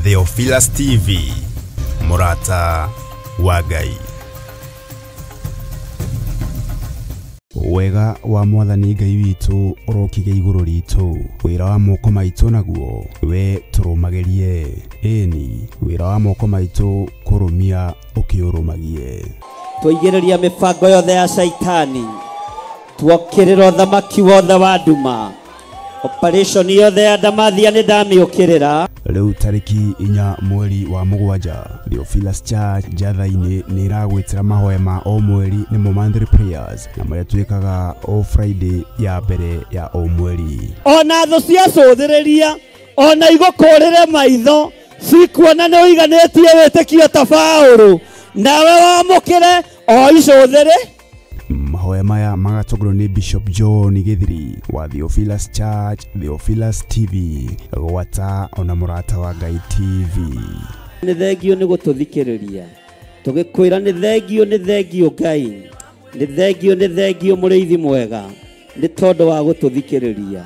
Theophilus TV, mũrata wa Ngai. Wega wa mwathani Ngai witũ ũrokige igũrũ ritũ, wĩra wa moko maitũ naguo we tũrũmagĩrie, ĩni wĩra wa moko maitũ kũrũmia ũkĩũrũmagie. Twaigĩrĩria mĩbango yothe ya Shaitani, tuokĩrĩra ũthamaki wothe wa nduma, operation yothe ya ndamathia nĩ ndamĩũkĩrĩra. Rĩu tarĩki 4 mweri wa 7 Theophilus Church Njatha-inĩ nĩ ĩragwĩtĩra mahoya ma o mweri nĩmo monthly prayers, na marĩa twĩkaga o Friday ya mbere ya o mweri. Ona thũ ciacũthĩrĩria, ona igũkũrĩre maitho, cikuona nĩ ũiganĩtie wĩtĩkio ta Paũlũ, nawe wamũkĩre o icũthĩrĩ. Mahoya maya magatongorio nĩ Bishop John Githiri wa Theophilus Church, Theophilus TV, gwata ona mũrata wa Ngai TV. Nĩ thengio nĩ gũtũthikĩrĩria, tũgĩkwĩra nĩ thengio, nĩ thengio Ngai, nĩ thengio, nĩ thengio mũrĩithi mwega, nĩ tondũ wa gũtũthikĩrĩria.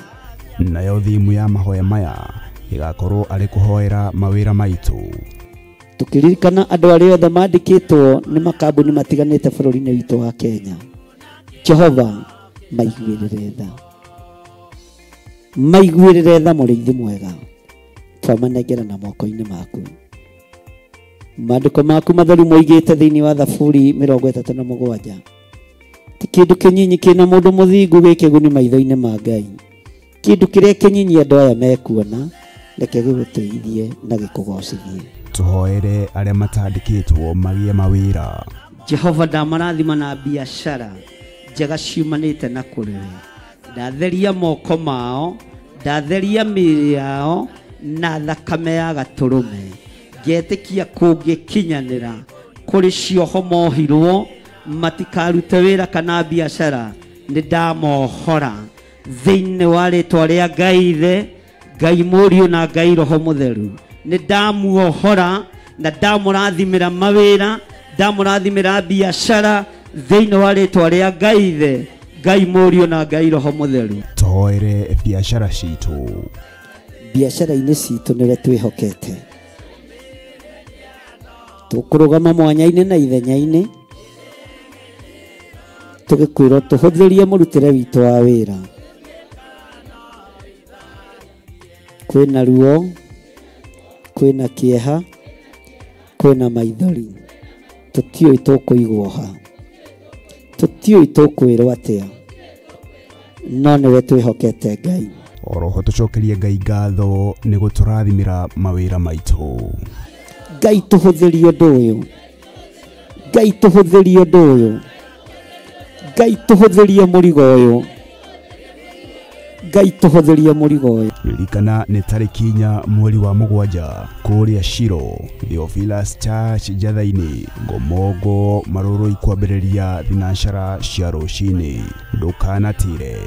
Nayo thimu ya mahoya maya ĩgakorwo arĩ kũhoera mawĩra maitũ. Tũkĩririkana andũ arĩa othe mandĩkĩtwo nĩ makambuni matiganĩte bũrũri-inĩ witũ wa Kenya, Jehova maiguĩrĩre tha, maiguĩrĩre tha mũrĩithi mwega, twamanengera na moko-inĩ maku. Maandĩko maku matheru moigĩte thĩinĩ wa Thaburi 37, ti kĩndũ kĩnyinyi kĩna mũndũ mũthingu gĩ kĩguni maitho-inĩ ma Ngai, kĩndũ kĩrĩa kĩnyinyi andũ aya mekuona, reke gĩgũteithie na gĩkũgocithie. Tũhoere arĩa matandĩkĩtwo magĩe mawĩra. Jehova ndamarathima na biacara njega ciumanĩte na kũrĩ we, ndatheria moko mao, ndatheria mĩĩrĩ yao na thakame ya gatũrũme, ngetĩkia kũngĩkinyanĩra kũrĩ cioho mohirwo matikarute wĩra kana biacara, nĩ ndamohora thĩinĩ wa rĩtwa rĩa Ngai Ithe, Ngai Mũriũ na Ngai Roho Mũtheru. Nĩ ndamuohora na ndamũrathimĩra mawĩra, ndamũrathimĩra biacara thĩinĩ wa rĩtwa rĩa Ngai Ithe, Ngai Mũriũ na Ngai Roho Mũtheru. Tũhoere biacara citũ. Biacara-inĩ citũ nĩwe twĩhokete, tũkũrũgama mwanya-inĩ na ithenya-inĩ, tũgĩkwĩrwo tũhũthĩrie mũrutĩre witũ wa wĩra. Kwĩna ruo, kwĩna kĩeha, kwĩna maithori, tũtiũĩ tũkũigwo ha, tũtiũĩ tũkwĩrwo atĩa, no nĩwe twĩhokete Ngai. Oroho tũcokerie Ngai ngatho nĩ gũtũrathimĩra mawĩra maitũ. Ngai tũhũthĩrie ũndũ ũyũ, Ngai tũhũthĩrie ũndũ ũyũ, Ngai tũhũthĩrie mũrigo ũyũ, Ngai tũhũthĩrie mũrigo ũyũ. Ririkana nĩ tarĩki 4 mweri wa 7 kũrĩa Shiro, Theophilus Church Njatha-inĩ, Ngomongo Marũrũ kwambĩrĩria thinacara cia rũcinĩ. Ndũkanatire.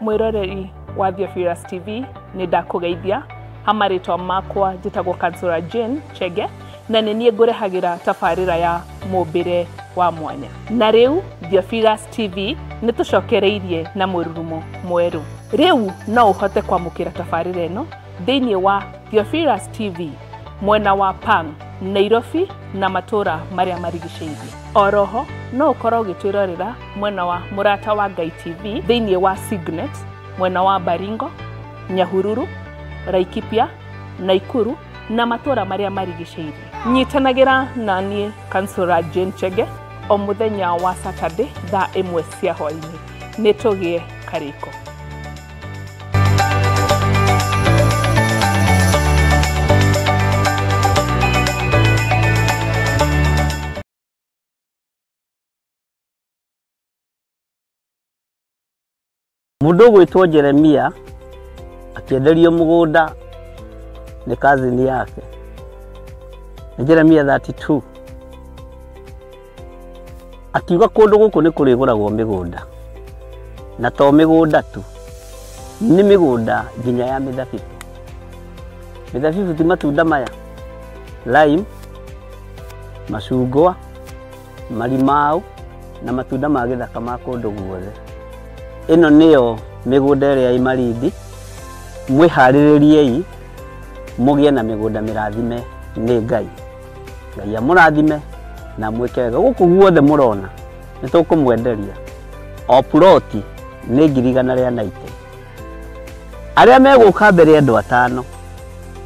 Mwiroreri wa Theophilus TV, nĩ ndakũgeithia ha marĩtwa makwa njĩtagwo Kansura Jane Chege, na nĩ niĩ ngũrehagĩra tabarĩra ya mũmbĩre wa mwanya. Na rĩu Theophilus TV nĩ tũcokereirie na mũrurumo mwerũ. Rĩu no ũhote kwamũkĩra tabarĩra ĩno thĩinĩ wa Theophilus TV mwena wa Pang, Nairobi na matũra marĩa marigicĩirie. Oroho no ũkorwo ũgĩtwĩrorera mwena wa Mũrata wa Ngai TV thĩinĩ wa Signet mwena wa Baringo, Nyahururu, Laikipia, Naikuru na matũra marĩa marigicĩirie. Nyitanagĩra na niĩ Kansura Jane Chege o mũthenya wa Saturday thaa 1 cia hwaĩ-inĩ. Nĩ tũgĩe karĩko. Mũndũ ũgwĩtwo Jeremia akĩenderio mũgũnda nĩ cousin yake. Nĩ Jeremia 32. Akiuga kũndũ gũkũ nĩ kũrĩgũragwo mĩgũnda, na to mĩgũnda tu, nĩ mĩgũnda nginya ya mĩthabibũ. Mĩthabibũ ti matunda maya, lime, macungwa, marimau na matunda ma gĩthaka ma kũndũ guothe. Ĩno nĩyo mĩgũnda ĩrĩa ĩ Malindi. Mwĩharĩrĩriei mũgĩe na mĩgũnda mĩrathime nĩ Ngai. Ngai amũrathime na mwĩke wega. Gũkũ guothe mũrona nĩ tũkũmwenderia o ploti nĩ 190,000. Arĩa megũka mbere andũ 5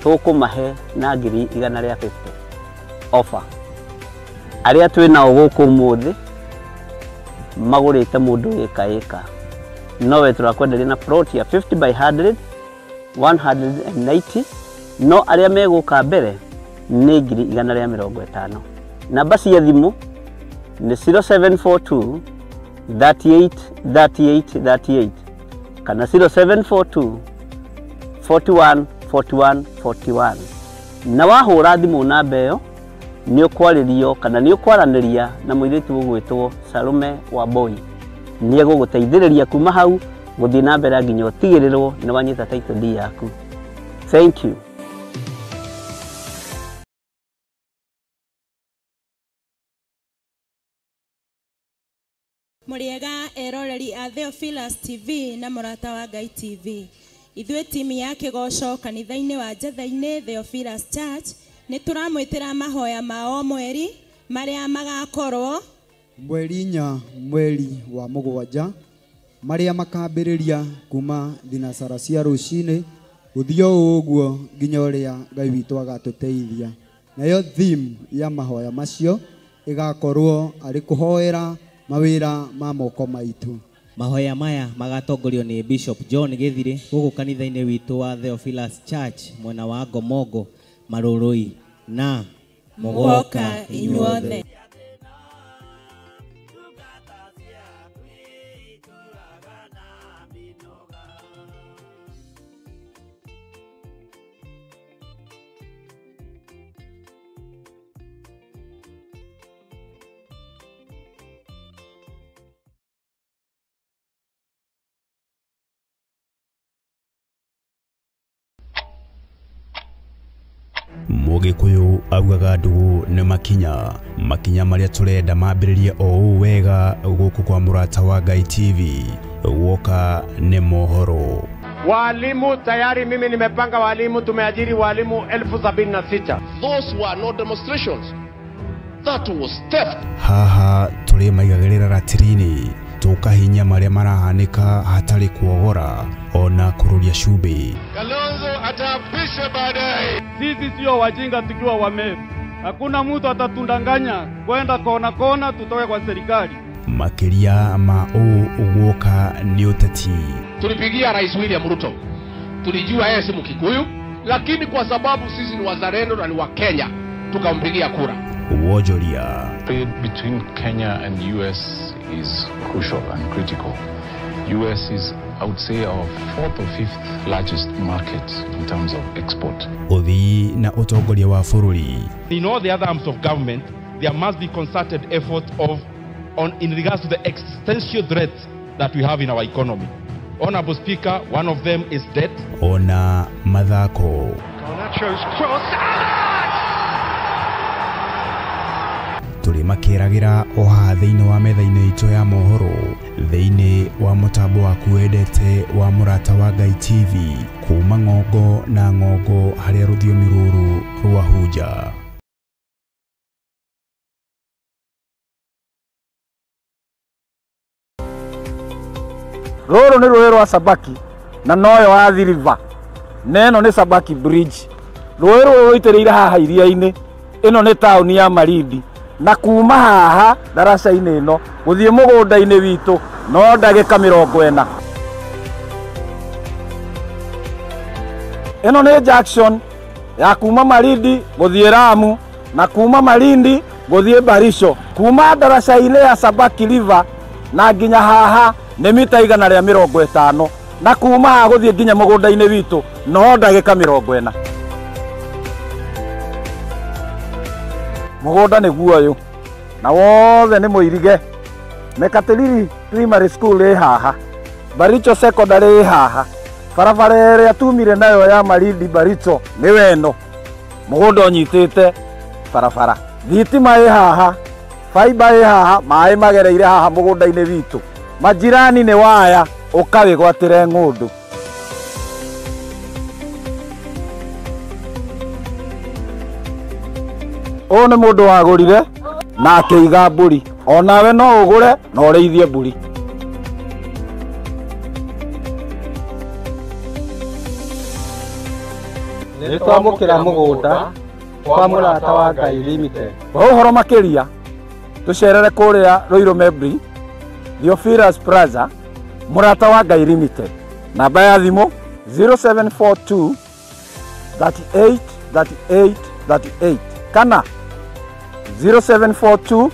tũkũmahe na 150,000 offer. Arĩa twĩ nao gũkũ ũmũthĩ magũrĩte mũndũ ĩka ĩka, nowe tũrakwenderia na plot ya 50 by 100 190, no arĩa megũka mbere nĩ 150,000. Namba cia thimũ nĩ 0742 38 38 38 kana 0742 41 41 41. Na wahũra thimũ namba ĩyo nĩ ũkwarĩrio kana nĩ ũkwaranĩria na mũirĩtu ũgwĩtwo Salome Wambui. Nĩ egũgũteithĩrĩria kuma hau gũthiĩ na mbere nginya ũtigĩrĩrwo nĩ wanyita title deed yaku. Thank you. Mũrĩega eroreri a Theophilus TV na Mũrata wa Ngai TV. Ithuĩ timu ya kĩgoco kanitha-inĩ wa Njetha-inĩ Theophilus Church nĩ tũramwĩtĩra mahoya ma o mweri marĩa magakorwo mweri 4 mweri wa 7 marĩa makambĩrĩria kuma thinacara cia rũcinĩ gũthiĩ o ũguo nginya ũrĩa Ngai witũ agatũteithia. Nayo theme ya mahoya macio ĩgakorwo arĩ kũhoera mawĩra ma moko maitũ. Mahoya maya magatongorio nĩ Bishop John Gĩthirĩ gũkũ kanitha-inĩ witũ wa Theophilus Church mwena wa Ngomongo Marũrũi, na mũgoka inyuothe. Mũgĩkũyũ augaga ndũgũ nĩ makinya, makinya marĩa tũrenda mambĩrĩrie o ũũ wega gũkũ kwa Mũrata wa Ngai TV. Woka nĩ mohoro. Walimu tayari mimi nimepanga walimu, tumeajiri walimu 76,000. Those were no demonstrations. That was theft. Haha tũrĩ maigagĩrĩra ratiri-inĩ tũkahinya marĩa marahanĩka hatarĩ kuogora ona kũrũria cumbĩ. Kalonzo ataapishwa baadaye. Sisi sio wajinga tukiwa Wameru. Hakuna mtu atatundanganya kwenda kona kona tutoke kwa serikali. Makĩria ma ũũ ũgũka nĩ ũteti. Tulipigia Rais William Ruto. Tulijua yeye si Mkikuyu, lakini kwa sababu sisi ni wazalendo na ni wa Kenya, tukampigia kura. Wonjoria. Trade between Kenya and US is crucial and critical. US is, I would say, our 4th or 5th largest market in terms of export. Ũthii na ũtongoria wa bũrũri. In all the other arms of government, there must be concerted effort in regards to the existential threats that we have in our economy. Honorable Speaker, one of them is debt. Ona mathako. Garnacho's cross. Tũrĩ makĩragĩra o haha thĩinĩ wa metha-inĩ itũ ya mohoro, thĩinĩ wa mũtambo waku wendete wa Mũrata wa Ngai TV, kuma ng'ongo na ng'ongo harĩa rũthiomi rũrũ rwahunja. Rũrũ nĩ rũĩ rwa Sabaki na noyo Athi River, na ĩno nĩ Sabaki Bridge. Rũĩ rũrũ rũitĩrĩire haha iria-inĩ. Ĩno nĩ taũni ya Malindi, na kuma haha ndaraca-inĩ ĩno gũthiĩ mũgũnda-inĩ witũ no ndagĩka 40. Ĩno nĩ junction ya kuma Malindi gũthiĩ Lamu na kuma Malindi gũthiĩ Barisho. Kuma ndaraca-inĩ ya Sabaki River na nginya haha nĩ mita 150, na kuma haha gũthiĩ nginya mũgũnda-inĩ witũ no ndagĩka 40. Mũgũnda nĩguo ũyũ na wothe nĩ mũirige. Mekatilili Primary School ĩ haha, Baricho Secondary ĩ haha, Barabara ĩrĩa tumire nayo ya Malindi Baricho nĩ weno. Mũgũnda ũnyitĩte barabara. Thitima ĩ haha, faiba ĩ haha, maĩ magereire haha mũgũnda-inĩ witũ. Majirani nĩ waya, ũkawĩgwatĩre ng'ũndũ. Ũyũ nĩ mũndũ wagũrire na akĩiga mbũri. Onawe no ũgũre na ũrĩithie mbũri. Nĩ twamũkĩra mũgũnda kwa Mũrata wa Ngai Limited. Kwa ũhoro makĩria tũcerere kũrĩa Ruiru Membri, Theophilus Plaza, Mũrata wa Ngai Limited. Namba ya thimũ 0742 38 38 38 kana 0742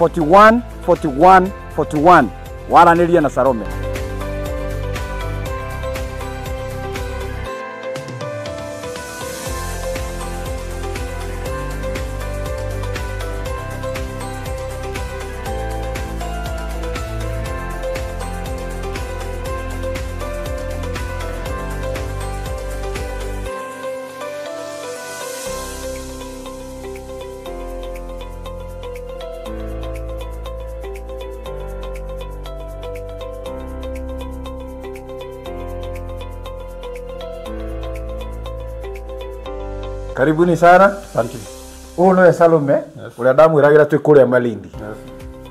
41 41 41. Waranĩrie na Salome. Karibuni sana. Asante. Ũyũ nĩwe Salome, ũrĩa ndamwĩragĩra twĩ kũrĩa Malindi.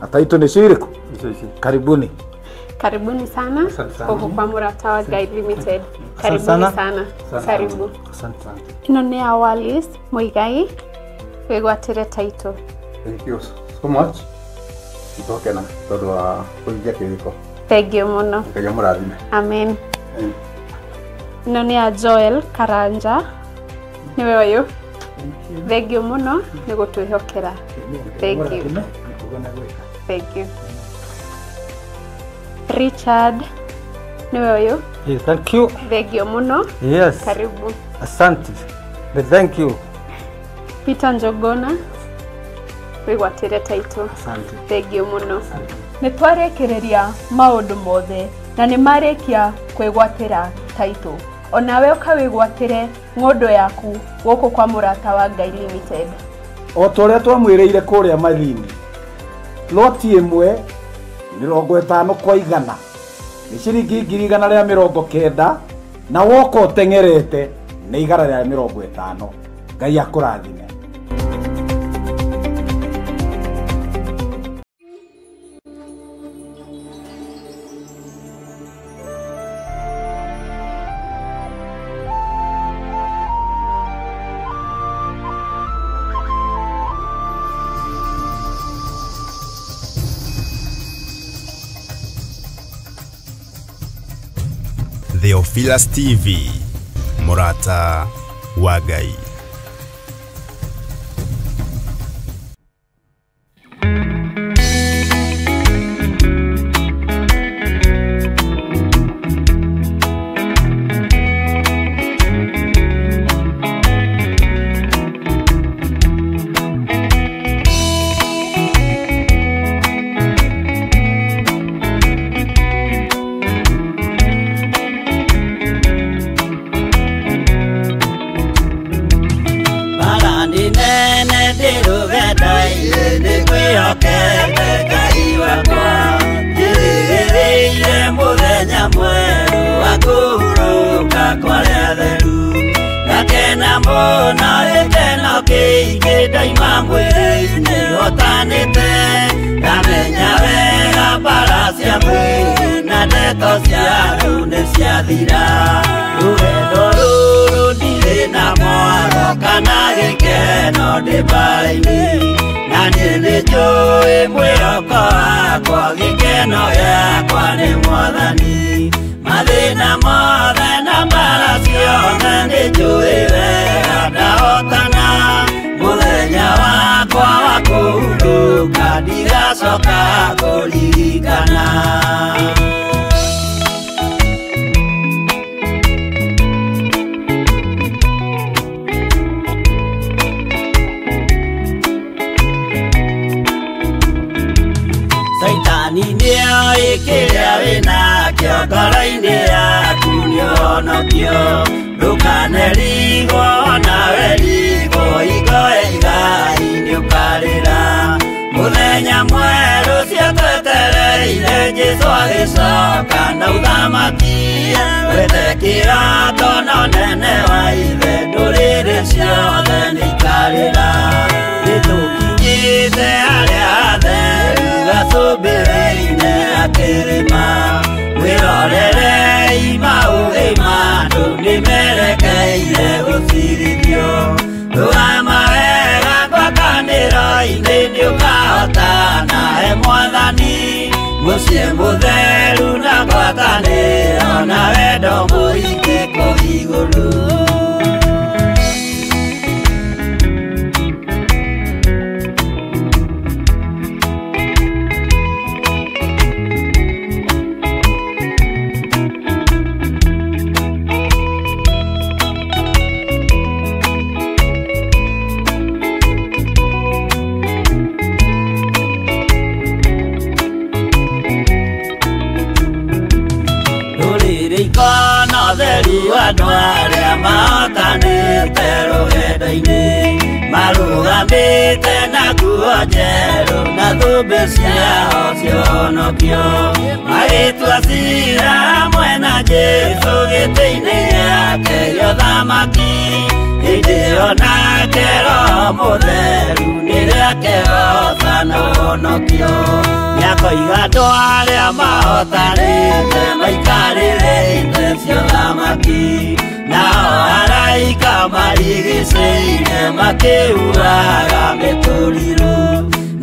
Na taitũ nĩ cirĩkũ? Karibuni. Karibuni sana gũkũ kwa Mũrata wa Ngai Limited. Karibuni sana. Karibu. Asante sana. Ĩno nĩ ya Wallis Muigai, wĩgwatĩre taitũ. Thank you so much. Nĩtwakena tondũ wa kũhingia kĩrĩko. Thank you mũno. Ngai amũrathime. Amen. Ĩno nĩ ya Joel Karanja. Niwe ũyũ. Thank you mũno nĩ gũtwĩhokera. Thank you. Thank you. Richard, niwe ũyũ. Yes, thank you. Thank you mũno. Yes. Karibu. Asante. Thank you. Peter Njogona, wĩgwatĩre taitũ. Asante. Thank you mũno. Nĩ twarĩkĩrĩria maũndũ mothe na nĩ marĩkia kwĩgwatĩra taitũ. Onawe ũkawĩgwatĩre ng'ũndũ yaku gũkũ kwa Mũrata wa Ngai Limited. O ta ũrĩa twamwĩrĩire kũrĩa Malindi, ploti ĩmwe 50 kwa 100 nĩ ciringi 190,000 na woka ũteng'erete nĩ 150. Ngai akũrathime. Theophilus TV, Mũrata wa Ngai. Saitani nĩoĩ kĩrĩa wĩnakĩo ngoro-inĩ yaku nĩoĩ. Ndũkanerigwo nawe rigwo igo igai nĩũkarĩra. Mũthenya mwerũ ciatwetereire Jesũ agĩcoka na ũthamaki. Wethe kĩrato na ũnene wa ithe ndũrĩrĩ ciothe nĩikarĩra. Nĩtũkinyĩte harĩa hatheru gacũmbĩrĩ-inĩ ga kĩrĩma. Mwĩrorerei maũthĩ ma andũ nĩmerekeire gũcirithio. Rũgama wega ngwatanĩro-inĩ nĩũkahotana he Mwathani. Mũciĩ mũtheru na ngwatanĩro na wendo mũingĩ kũu igũrũ. Andũ arĩa mahotanĩte rũgendo-inĩ marũgamĩte na nguo njerũ na thũmbĩ ciao cionokio. Magĩtua ciira hamwe na Jesũ gĩtĩ-inĩ gĩake gĩa ũthamaki. Hĩndĩ ĩyo nake Roho Mũtheru nĩrĩake hoota na ũhonokio. Nĩakoiga andũ arĩa mahotanĩte maikarĩre itĩ cia ũthamaki. Nao araika marigicĩirie makĩhuhaga mĩtũrirũ.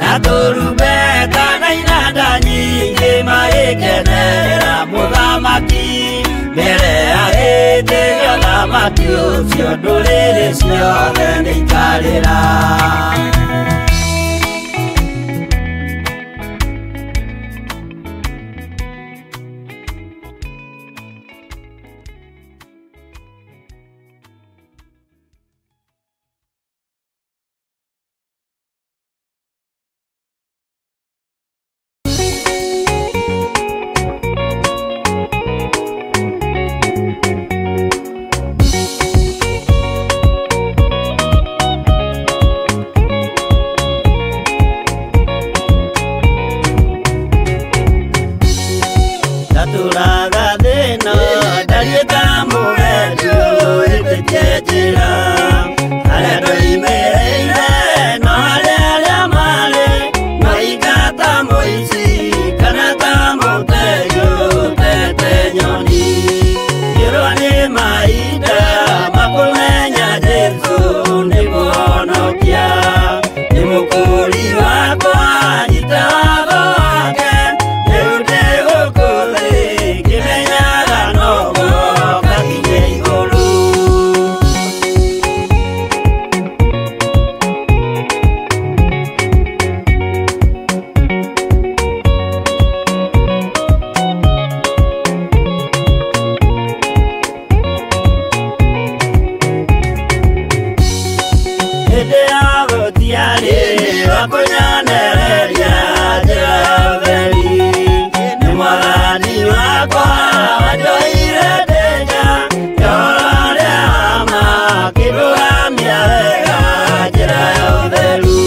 Na tũrumbeta na inanda nyingĩ magĩkenerera mũthamaki. Mbere ya gĩtĩ gĩa ũthamaki ũcio ndũrĩrĩ ciothe nĩikarĩra. Ndatũraga thĩna ndariĩ ta mũgendi ũhĩtĩtie njĩra. Harĩa ndoimĩrĩire no harĩa arĩa marĩ maika ta mũici kana ta mũtegi ũtete nyoni. Ngĩrwo nĩ mahinda ma kũmenya Jesũ nĩ mũhonokia. Nĩ mũkũũri wakwa nyita watho wake rĩu ndĩ gũkũ thĩ ngĩmenyaga no ngoka nginye igũrũ. Hĩndĩ ya gũtiarĩ wa kũnyonereria njĩra ya ũtheri. Nĩ Mwathani wakwa wanjoire ndĩ nja ya ũhoro ũrĩa wa ma akĩndũgamia wega njĩra ya ũtheru.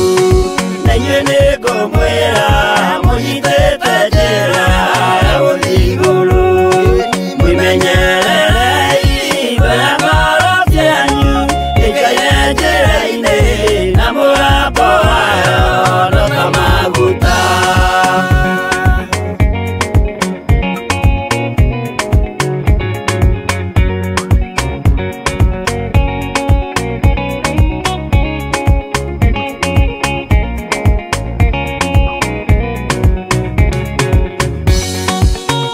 Na inyuĩ nĩngũmwĩra mũnyitĩte njĩra ya gũthiĩ igũrũ. Mwĩmenyererei wega ngoro cianyu ikaire njĩra-inĩ na mũgambo wayo no ta maguta.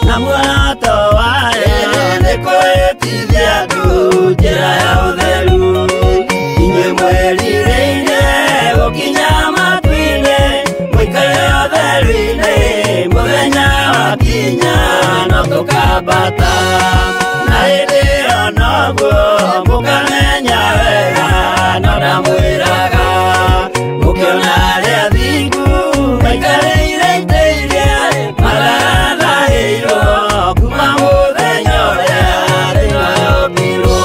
Na muoroto wayo nĩ kwĩtithia andũ njĩra ya ũtheru. Inyuĩ mwĩrirĩirie gũkinya matu-inĩ mũikare ũtheru-inĩ mũthenya wakinya no tũkambata. Na hĩndĩ ĩyo noguo mũkamenya wega no ndamwĩraga. Mũkĩona arĩa athingu maikarĩire itĩ iria marathahĩirwo kuma mũthenya ũrĩa thĩ yombirwo.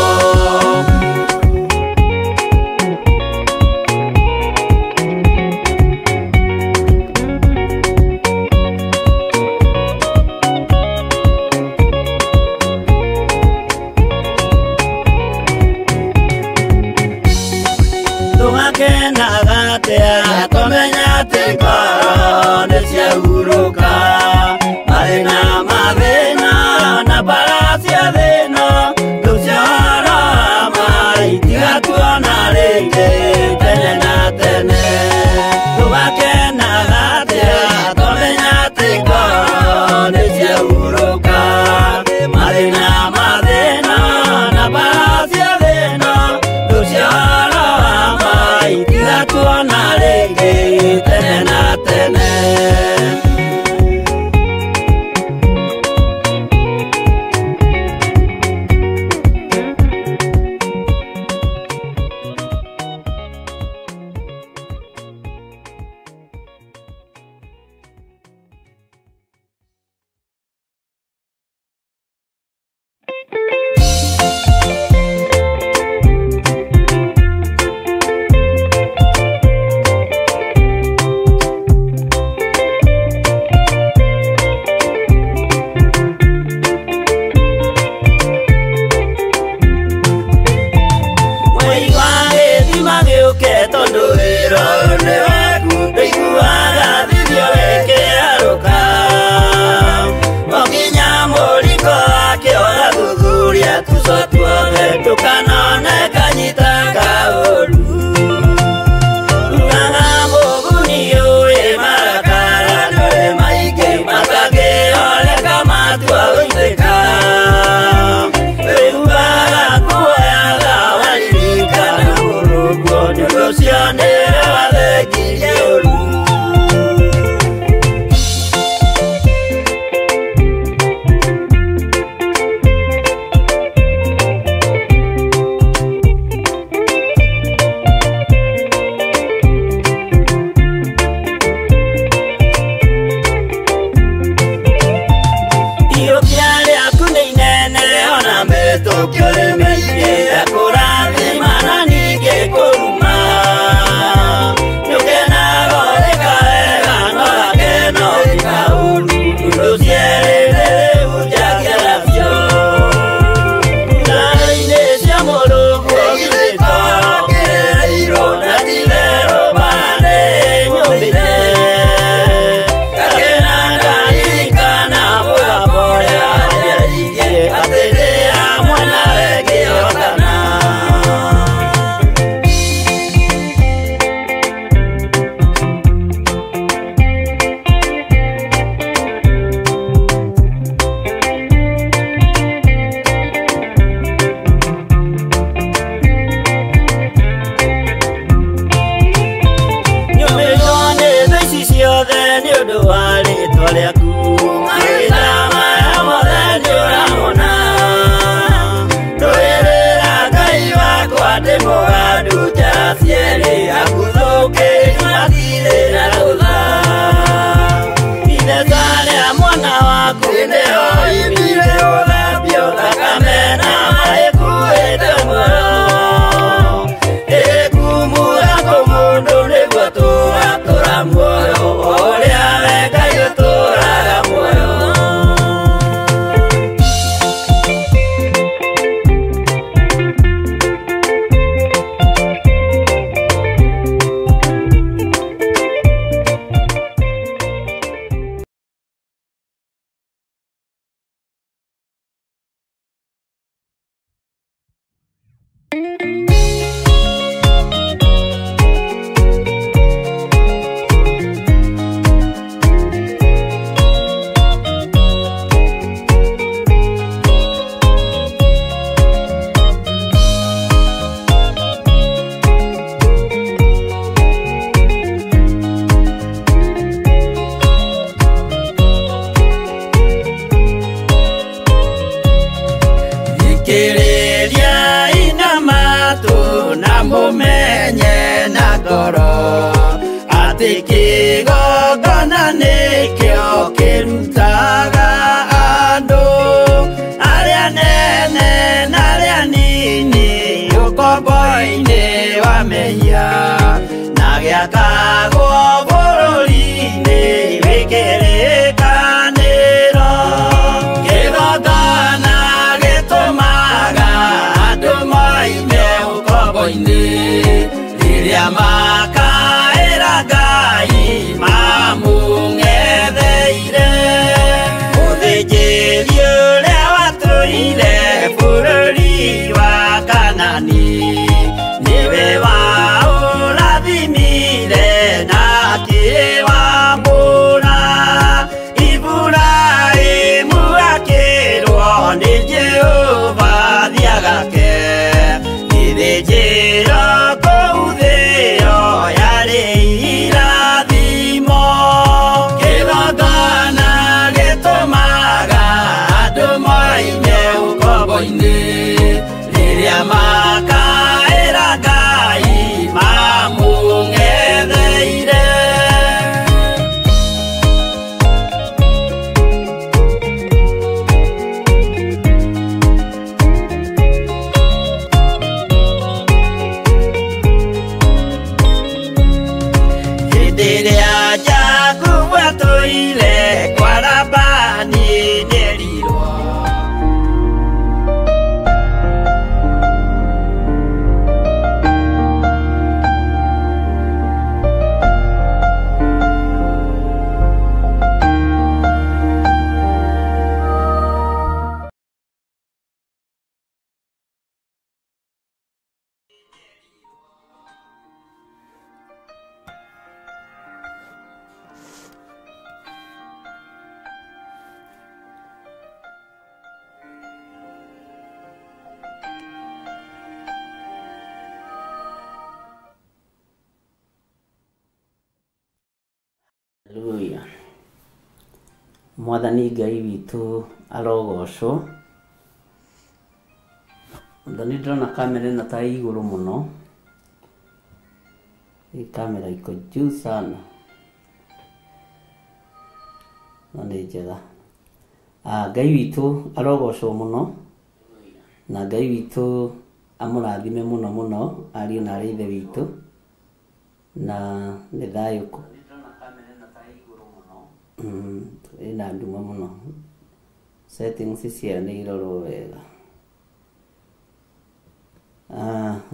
Kĩgongona nĩkĩo kĩrutaga andũ arĩa nene na arĩa nini ũkombo-inĩ wa mehia na gĩakagwo bũrũri-inĩ wĩ kĩrĩkanĩro. Kĩgongona gĩtũmaga andũ moime ũkombo-inĩ rĩrĩa makaĩra Ngai mamũng'etheire. Mũthĩnjĩri ũrĩa watũire bũrũri wa Kanani nĩwe waũrathimire na akĩwamũra. Iburahĩmu akĩrwo nĩ Jehova thiagake gĩthĩnjĩro kũu thĩo yarĩ irathimo. Kĩgongona gĩtũmaga andũ moime ũkombo-inĩ rĩrĩa makaĩra Ngai mamũng'etheire. Hĩndĩ ĩrĩa Jakubu atũire kwa Labani nĩerirwo Haleluya. Mwathani Ngai witũ arogocwo. Mwathani ndĩrona kamera ĩno ta ĩ igũrũ mũno. Hii kamera iko juu sana. No nĩ njega. Ngai witũ arogocwo mũno na Ngai witũ amũrathime mũno mũno ariũ na arĩ ithe witũ na nĩ thayũ kũ ĩna nduma mũno. Settings ciayo nĩ irorwo wega.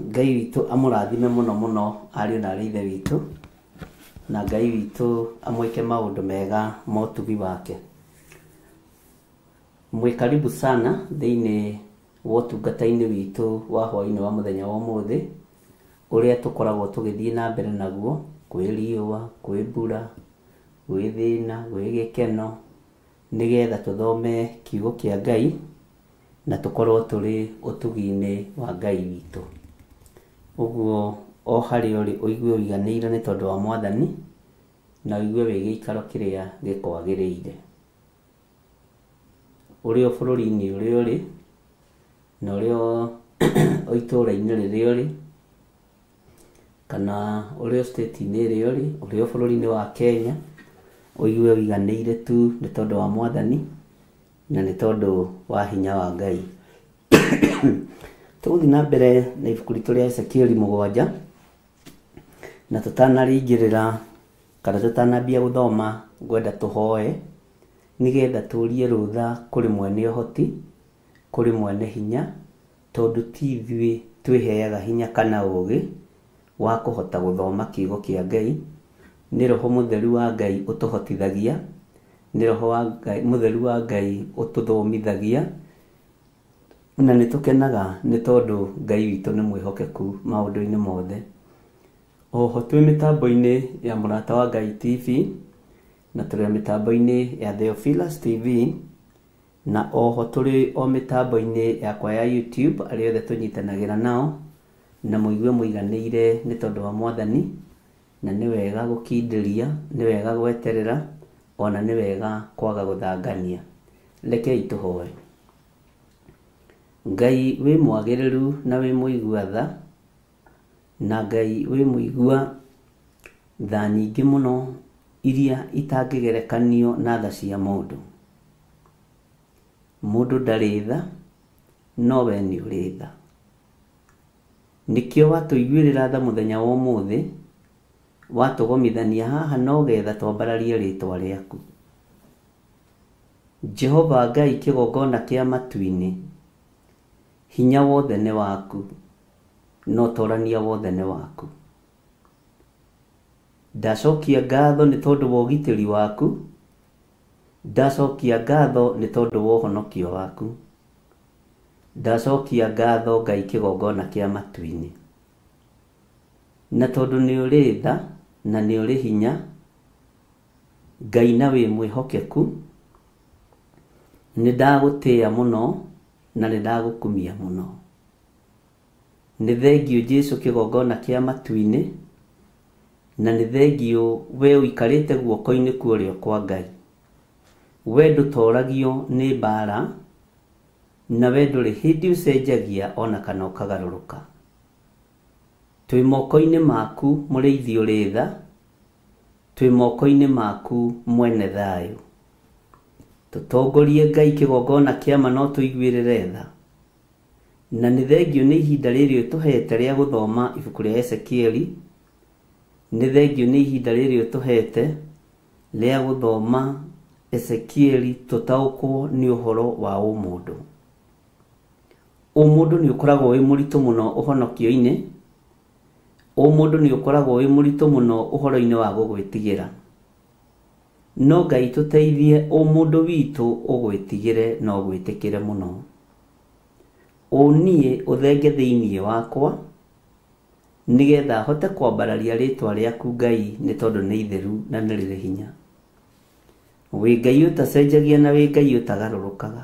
Ngai witũ amũrathime mũno mũno ariũ na arĩ ithe witũ na Ngai witũ amwĩke maũndũ mega ma ũtugi wake. Mwĩ karibu sana thĩinĩ wa ũtungata-inĩ witũ wa hwaĩ-inĩ wa mũthenya wa ũmũthĩ ũrĩa tũkoragwo tũgĩthiĩ na mbere naguo kwĩ riũa, kwĩ mbura, gwĩ thĩna, gwĩ gĩkeno, nĩgetha tũthome kiugo kĩa Ngai na tũkorwo tũrĩ ũtugi-inĩ wa Ngai witũ. Ũguo o harĩa ũrĩ ũigue ũiganĩire nĩ tondũ wa Mwathani na ũigue wĩ gĩikaro kĩrĩa gĩkwagĩrĩire. Ũrĩ o bũrũri-inĩ ũrĩa ũrĩ na ũrĩ o itũũra-inĩ rĩrĩa ũrĩ kana ũrĩ o state-inĩ ĩrĩa ũrĩ, ũrĩ o bũrũri-inĩ wa Kenya, ũigue ũiganĩire tu nĩ tondũ wa Mwathani na nĩ tondũ wa hinya wa Ngai. Tũgũthiĩ na mbere na ibuku ritũ rĩa Ezekieli 7 na tũtanarĩingĩrĩra kana tũtanambia gũthoma ngwenda tũhoe nĩgetha tũrie rũtha kũrĩ mwene ũhoti, kũrĩ mwene hinya, tondũ ti ithuĩ twĩheaga hinya kana ũũgĩ wa kũhota gũthoma kiugo kĩa Ngai. Nĩ Roho Mũtheru wa Ngai ũtũhotithagia, nĩ Roho wa Ngai Mũtheru wa Ngai ũtũthomithagia, Na nĩ tũkenaga nĩ tondũ Ngai witũ nĩ mwĩhokeku maũndũ-inĩ mothe. Oho twĩ mĩtambo-inĩ ya Mũrata wa Ngai TV na tũrĩ mĩtambo-inĩ ya Theophilus TV na oho tũrĩ o mĩtambo-inĩ yakwa ya YouTube arĩa othe tũnyitanagĩra nao na mũigue mũiganĩire nĩ tondũ wa Mwathani, na nĩ wega gũkindĩria, nĩ wega gweterera, ona nĩ wega kwaga gũthangania. Rekei tũhoe. Ngai wĩ mwagĩrĩru na wĩ mũigua tha, na Ngai wĩ mũigua tha nyingĩ mũno iria itangĩgerekanio na tha cia mũndũ. Mũndũ ndarĩ tha, no we nĩ ũrĩ tha. Nĩkĩo watũiguĩrĩra tha mũthenya wa ũmũthĩ, watũgomithania haha no getha twambararie rĩtwa rĩaku. Jehova Ngai kĩgongona kĩa matu-inĩ, hinya wothe nĩ waku, na ũtorania wothe nĩ waku. Ndacokia ngatho nĩ tondũ wa ũgitĩri waku, ndacokia ngatho nĩ tondũ wa ũhonokio waku, ndacokia ngatho Ngai kĩgongona kĩa matu-inĩ. Na tondũ nĩ ũrĩ tha na nĩ ũrĩ hinya, Ngai na wĩ mwĩhokeku, nĩ ndagũtĩĩa mũno na nĩ ndagũkumia mũno. Nĩ thengio Jesu kĩgongona kĩa matu-inĩ, na nĩ thengio we ũikarĩte guoko-inĩ kwa ũrĩo kwa Ngai. We ndũtoragio nĩ mbara, na we ndũrĩ hĩndĩ ũcenjagia ona kana ũkagarũrũka. Twĩ moko-inĩ maku mũrĩithi ũrĩ tha, twĩ moko-inĩ maku mwene thayũ. Tũtongorie Ngai kĩgongona kĩa ma no tũiguĩrĩre tha. Na nĩ thengio nĩ ihinda rĩrĩ ũtũhete rĩa gũthoma ibuku rĩa Ezekieli, nĩ thengio nĩ ihinda rĩrĩ ũtũhete rĩa gũthoma Ezekieli tũtaũkwo nĩ ũhoro wa ũmũndũ. Ũmũndũ nĩ ũkoragwo wĩ mũritũ mũno ũhonokio-inĩ, ũmũndũ nĩ ũkoragwo wĩ mũritũ mũno ũhoro-inĩ wa gũgwĩtigĩra. No Ngai tũteithie ũmũndũ witũ ũgwĩtigĩre na ũgwĩtĩkĩre mũno. Ũniĩ ũthenge thĩinĩ wakwa, nĩgetha hote kwambararia rĩtwa rĩaku Ngai nĩ tondũ nĩ itheru na nĩ rĩrĩ hinya. Wĩ Ngai ũtacenjagia na wĩ Ngai ũtagarũrũkaga.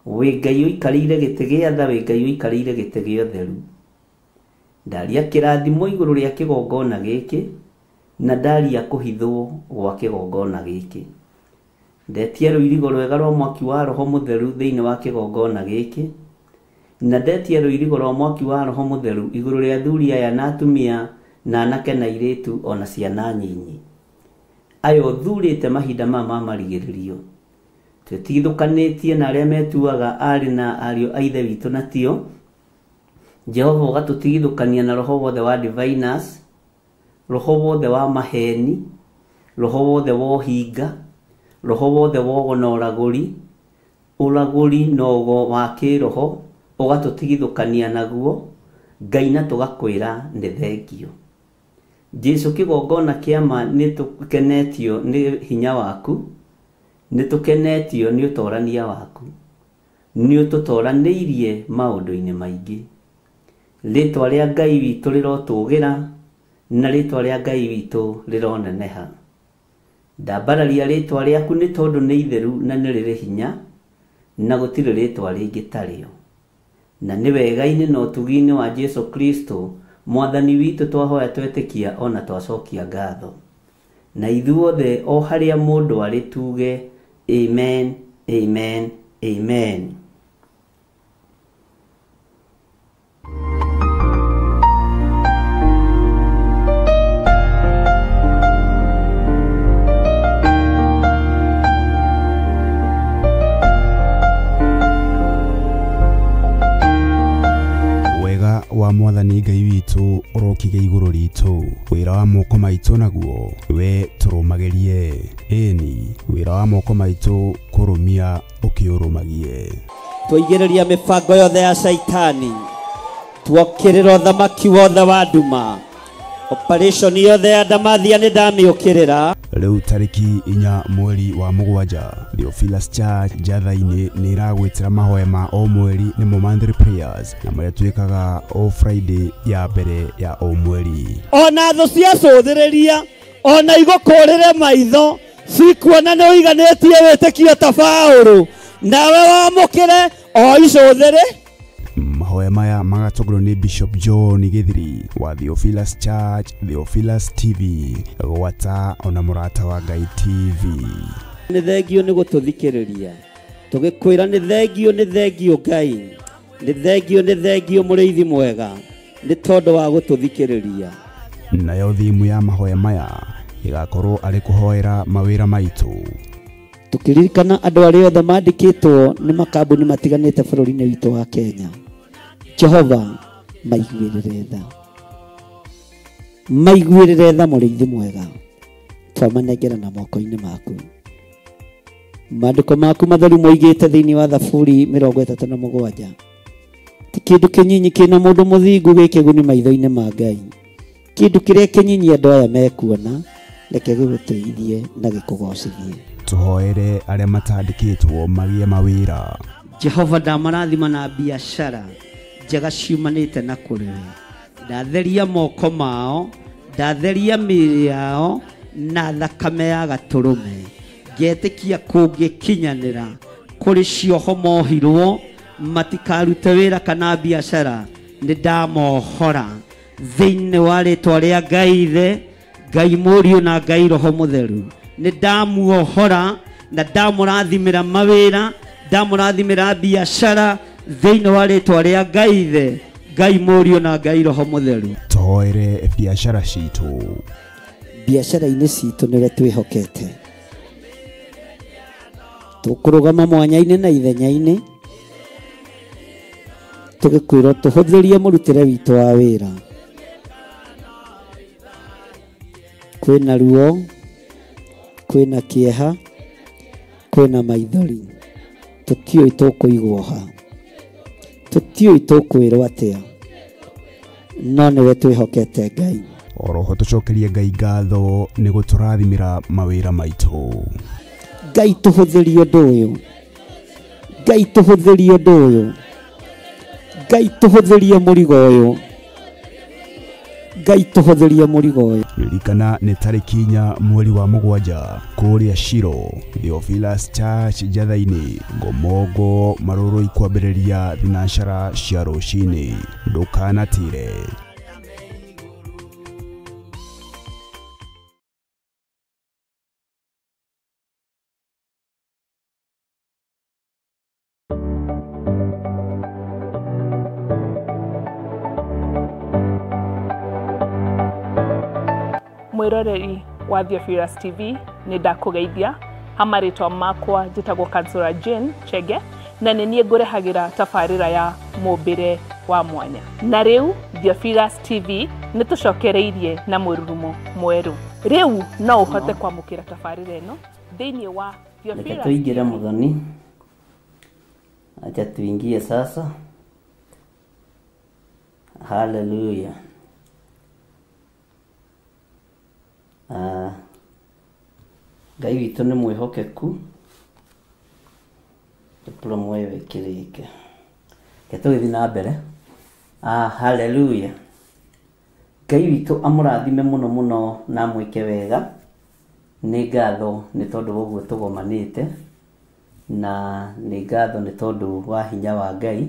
Wĩ Ngai ũikarĩire gĩtĩ gĩa tha, wĩ Ngai ũikarĩire gĩtĩ gĩa ũtheru. Ndaria kĩrathimo igũrũ rĩa kĩgongona gĩkĩ, na ndaria kũhithwo gwa kĩgongona gĩkĩ. Ndetia rũirigo rwega rwa mwaki wa Roho Mũtheru thĩinĩ wa kĩgongona gĩkĩ, na ndetia rũirigo rwa mwaki wa Roho Mũtheru igũrũ rĩa athuri aya na atumia na anake na airĩtu ona ciana nyinyi. Aya ũthurĩte mahinda maya ma marigĩrĩrio. Twĩtigithũkanĩtie na arĩa metuaga arĩ na ariũ a ithe witũ na tio. Jehova ũgatũtigithũkania na roho wothe wa diviners, roho wothe wa maheni, roho wothe wa ũhinga, roho wothe wa ũgo na ũragũri, ũragũri na ũgo wa kĩroho ũgatũtigithũkania naguo, Ngai na tũgakwĩra nĩ thengio. Jesu kĩgongona kĩa ma nĩ tũkenetio nĩ hinya waku, nĩ tũkenetio nĩ ũtorania waku, nĩ ũtũtoranĩirie maũndũ-inĩ maingĩ. Rĩtwa rĩa Ngai witũ rĩrotũgĩra na rĩtwa rĩa Ngai witũ rĩroneneha. Ndambararia rĩtwa rĩaku nĩ tondũ nĩ itheru na nĩ rĩrĩ hinya, na gũtirĩ rĩtwa rĩngĩ tarĩo. Na nĩ wega-inĩ na ũtugi-inĩ wa Jesu Kristo Mwathani witũ twahoya twetĩkia ona twacokia ngatho. Na ithuothe o harĩa mũndũ arĩ tuge amen, amen, amen. Wa Mwathani Ngai witũ ũrokige igũrũ ritũ, wĩra wa moko maitũ naguo we tũrũmagĩrie. Ĩni, wĩra wa moko maitũ kũrũmia ũkĩũrũmagie. Twaigĩrĩria mĩbango yothe ya Shaitani, twokĩrĩra ũthamaki wothe wa nduma, Operation yothe ya Ndamathia nĩ ndamĩũkĩrĩra. Rĩu tarĩki 4 mweri wa 7 Theophilus Church Njatha-inĩ nĩ ĩragwĩtĩra mahoya ma o mweri nĩmo monthly prayers na marĩa twĩkaga o Friday ya mbere ya o mweri. Ona thũ ciacũthĩrĩria ona igũkũrĩre maitho cikuona nĩ ũiganĩtie wĩtĩkio ta Paũlũ, nawe wamũkĩre o icũthĩrĩ. Mahoya maya magatongorio nĩ Bishop John Githiri wa Theophilus Church, Theophilus TV, gwata ona Mũrata wa Ngai TV. Nĩ thengio nĩ gũtũthikĩrĩria, tũgĩkwĩra nĩ thengio, nĩ thengio Ngai, nĩ thengio, nĩ thengio mũrĩithi mwega nĩ tondũ wa gũtũthikĩrĩria. Nayo thimu ya mahoya maya ĩgakorwo arĩ kũhoera mawĩra maitũ. Tũkĩririkana andũ arĩa othe mandĩkĩtwo nĩ makambuni matiganĩte bũrũri-inĩ witũ wa Kenya, Jehova maiguĩrĩre tha, maiguĩrĩre tha mũrĩithi mwega, twamanengera na moko-inĩ maku. Maandĩko maku matheru moigĩte thĩinĩ wa Thaburi 37, ti kĩndũ kĩnyinyi kĩna mũndũ mũthingu gĩ kĩguni maitho-inĩ ma Ngai. Kĩndũ kĩrĩa kĩnyinyi andũ aya mekuona, reke gĩgũteithie na gĩkũgocithie. Tũhoere arĩa matandĩkĩtwo magĩe mawĩra. Jehova ndamarathima na biacara njega ciumanĩte na kũrĩ we. Ndatheria moko mao, ndatheria mĩĩrĩ yao na thakame ya gatũrũme. Ngetĩkia kũngĩkinyanĩra kũrĩ cioho mohirwo matikarute wĩra kana biacara, nĩ ndamohora thĩinĩ wa rĩtwa rĩa Ngai Ithe, Ngai Mũriũ na Ngai Roho Mũtheru. Nĩ ndamuohora na ndamũrathimĩra mawĩra, ndamũrathimĩra biacara thĩinĩ wa rĩtwa rĩa Ngai Ithe, Ngai Mũriũ na Ngai Roho Mũtheru. Tũhoere biacara citũ. Biacara-inĩ citũ nĩwe twĩhokete, tũkũrũgama mwanya-inĩ na ithenya-inĩ tũgĩkwĩrwo tũhũthĩrie mũrutĩre witũ wa wĩra. Kwĩna ruo, kwĩna kĩeha, kwĩna maithori, tũtiũĩ tũkũigwo ha, tũtiũĩ tũkwĩrwo atĩa, no nĩwe twĩhokete Ngai. Oroho tũcokerie Ngai ngatho nĩ gũtũrathimĩra mawĩra maitũ. Ngai tũhũthĩrie ũndũ ũyũ, Ngai tũhũthĩrie ũndũ ũyũ, Ngai tũhũthĩrie mũrigo ũyũ, Ngai tũhũthĩrie mũrigo ũyũ. Ririkana nĩ tarĩki 4 mweri wa 7 kũrĩa Shiro, Theophilus Church Njatha-inĩ, Ngomongo Marũrũi, kwambĩrĩria thinacara cia rũcinĩ. Ndũkanatire. Mwĩroreri wa Theophilus TV nĩ ndakũgeithia. Ha marĩtwa makwa njĩtagwo Kansura Jane Chege na nĩ niĩ ngũrehagĩra tabarĩra ya mũmbĩre wa mwanya. Na rĩu Theophilus TV nĩ tũcokereirie na mũrurumo mwerũ. Rĩu no ũhote kwamũkĩra tabarĩra ĩno thĩinĩ wa Reke Theophilus tuingire muthoni, acha tuingie sasa. Haleluya. Ngai witũ nĩ mwĩhokeku, diploma ĩyo ĩkĩrĩke. Reke tũgĩthiĩ na mbere. Haleluya. Ngai witũ amũrathime mũno mũno na amwĩke wega. Nĩ ngatho nĩ tondũ wa ũguo tũgomanĩte, na nĩ ngatho nĩ tondũ wa hinya wa Ngai,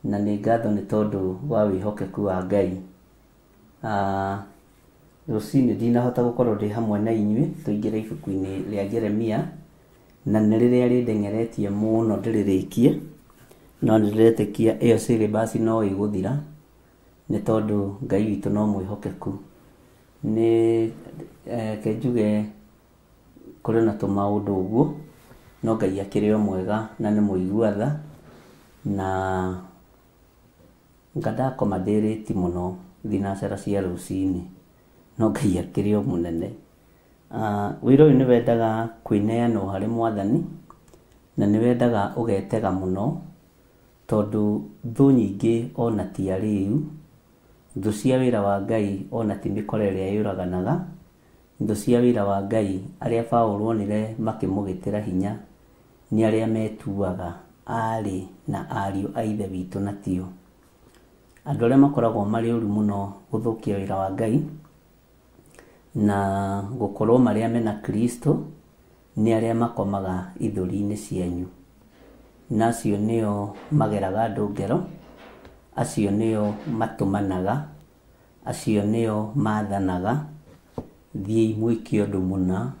na nĩ ngatho nĩ tondũ wa wĩhokeku wa Ngai. Rũcinĩ ndinahota gũkorwo ndĩ hamwe na inyuĩ tũingĩre ibuku-inĩ rĩa Jeremia, na nĩ rĩrĩa rĩndengeretie mũno ndĩrĩrĩkie, no nĩ ndĩretĩkia ĩyo syllabus no ĩgũthira nĩ tondũ Ngai witũ no mwĩhokeku. Nĩ reke njuge kũrĩ na tũmaũndũ ũguo, no Ngai akĩrĩ o mwega na nĩ mũigua tha, na nga ndakoma ndĩrĩti mũno thinacara cia rũcinĩ, no Ngai akĩrĩ o mũnene. Wĩra ũyũ nĩ wendaga kwĩneanwo harĩ Mwathani, na nĩ wendaga ũgetega mũno, tondũ thũ nyingĩ ona ti arĩu, Thũ cia wĩra wa Ngai ona ti mĩkora ĩrĩa yũraganaga. Thũ cia wĩra wa Ngai arĩa Paũlũ onire makĩmũgĩtĩra hinya nĩ arĩa metuaga aarĩ na ariũ a Ithe witũ na tio. Andũ arĩa makoragwo marĩ ũru mũno gũthũkia wĩra wa Ngai na gũkorwo marĩ amena Kristo nĩ arĩa makomaga ithũri-inĩ cianyu. Na acio nĩo mageraga andũ ngero, acio nĩo matũmanaga, acio nĩo mathanaga, thiĩi mwĩke ũndũ mũna,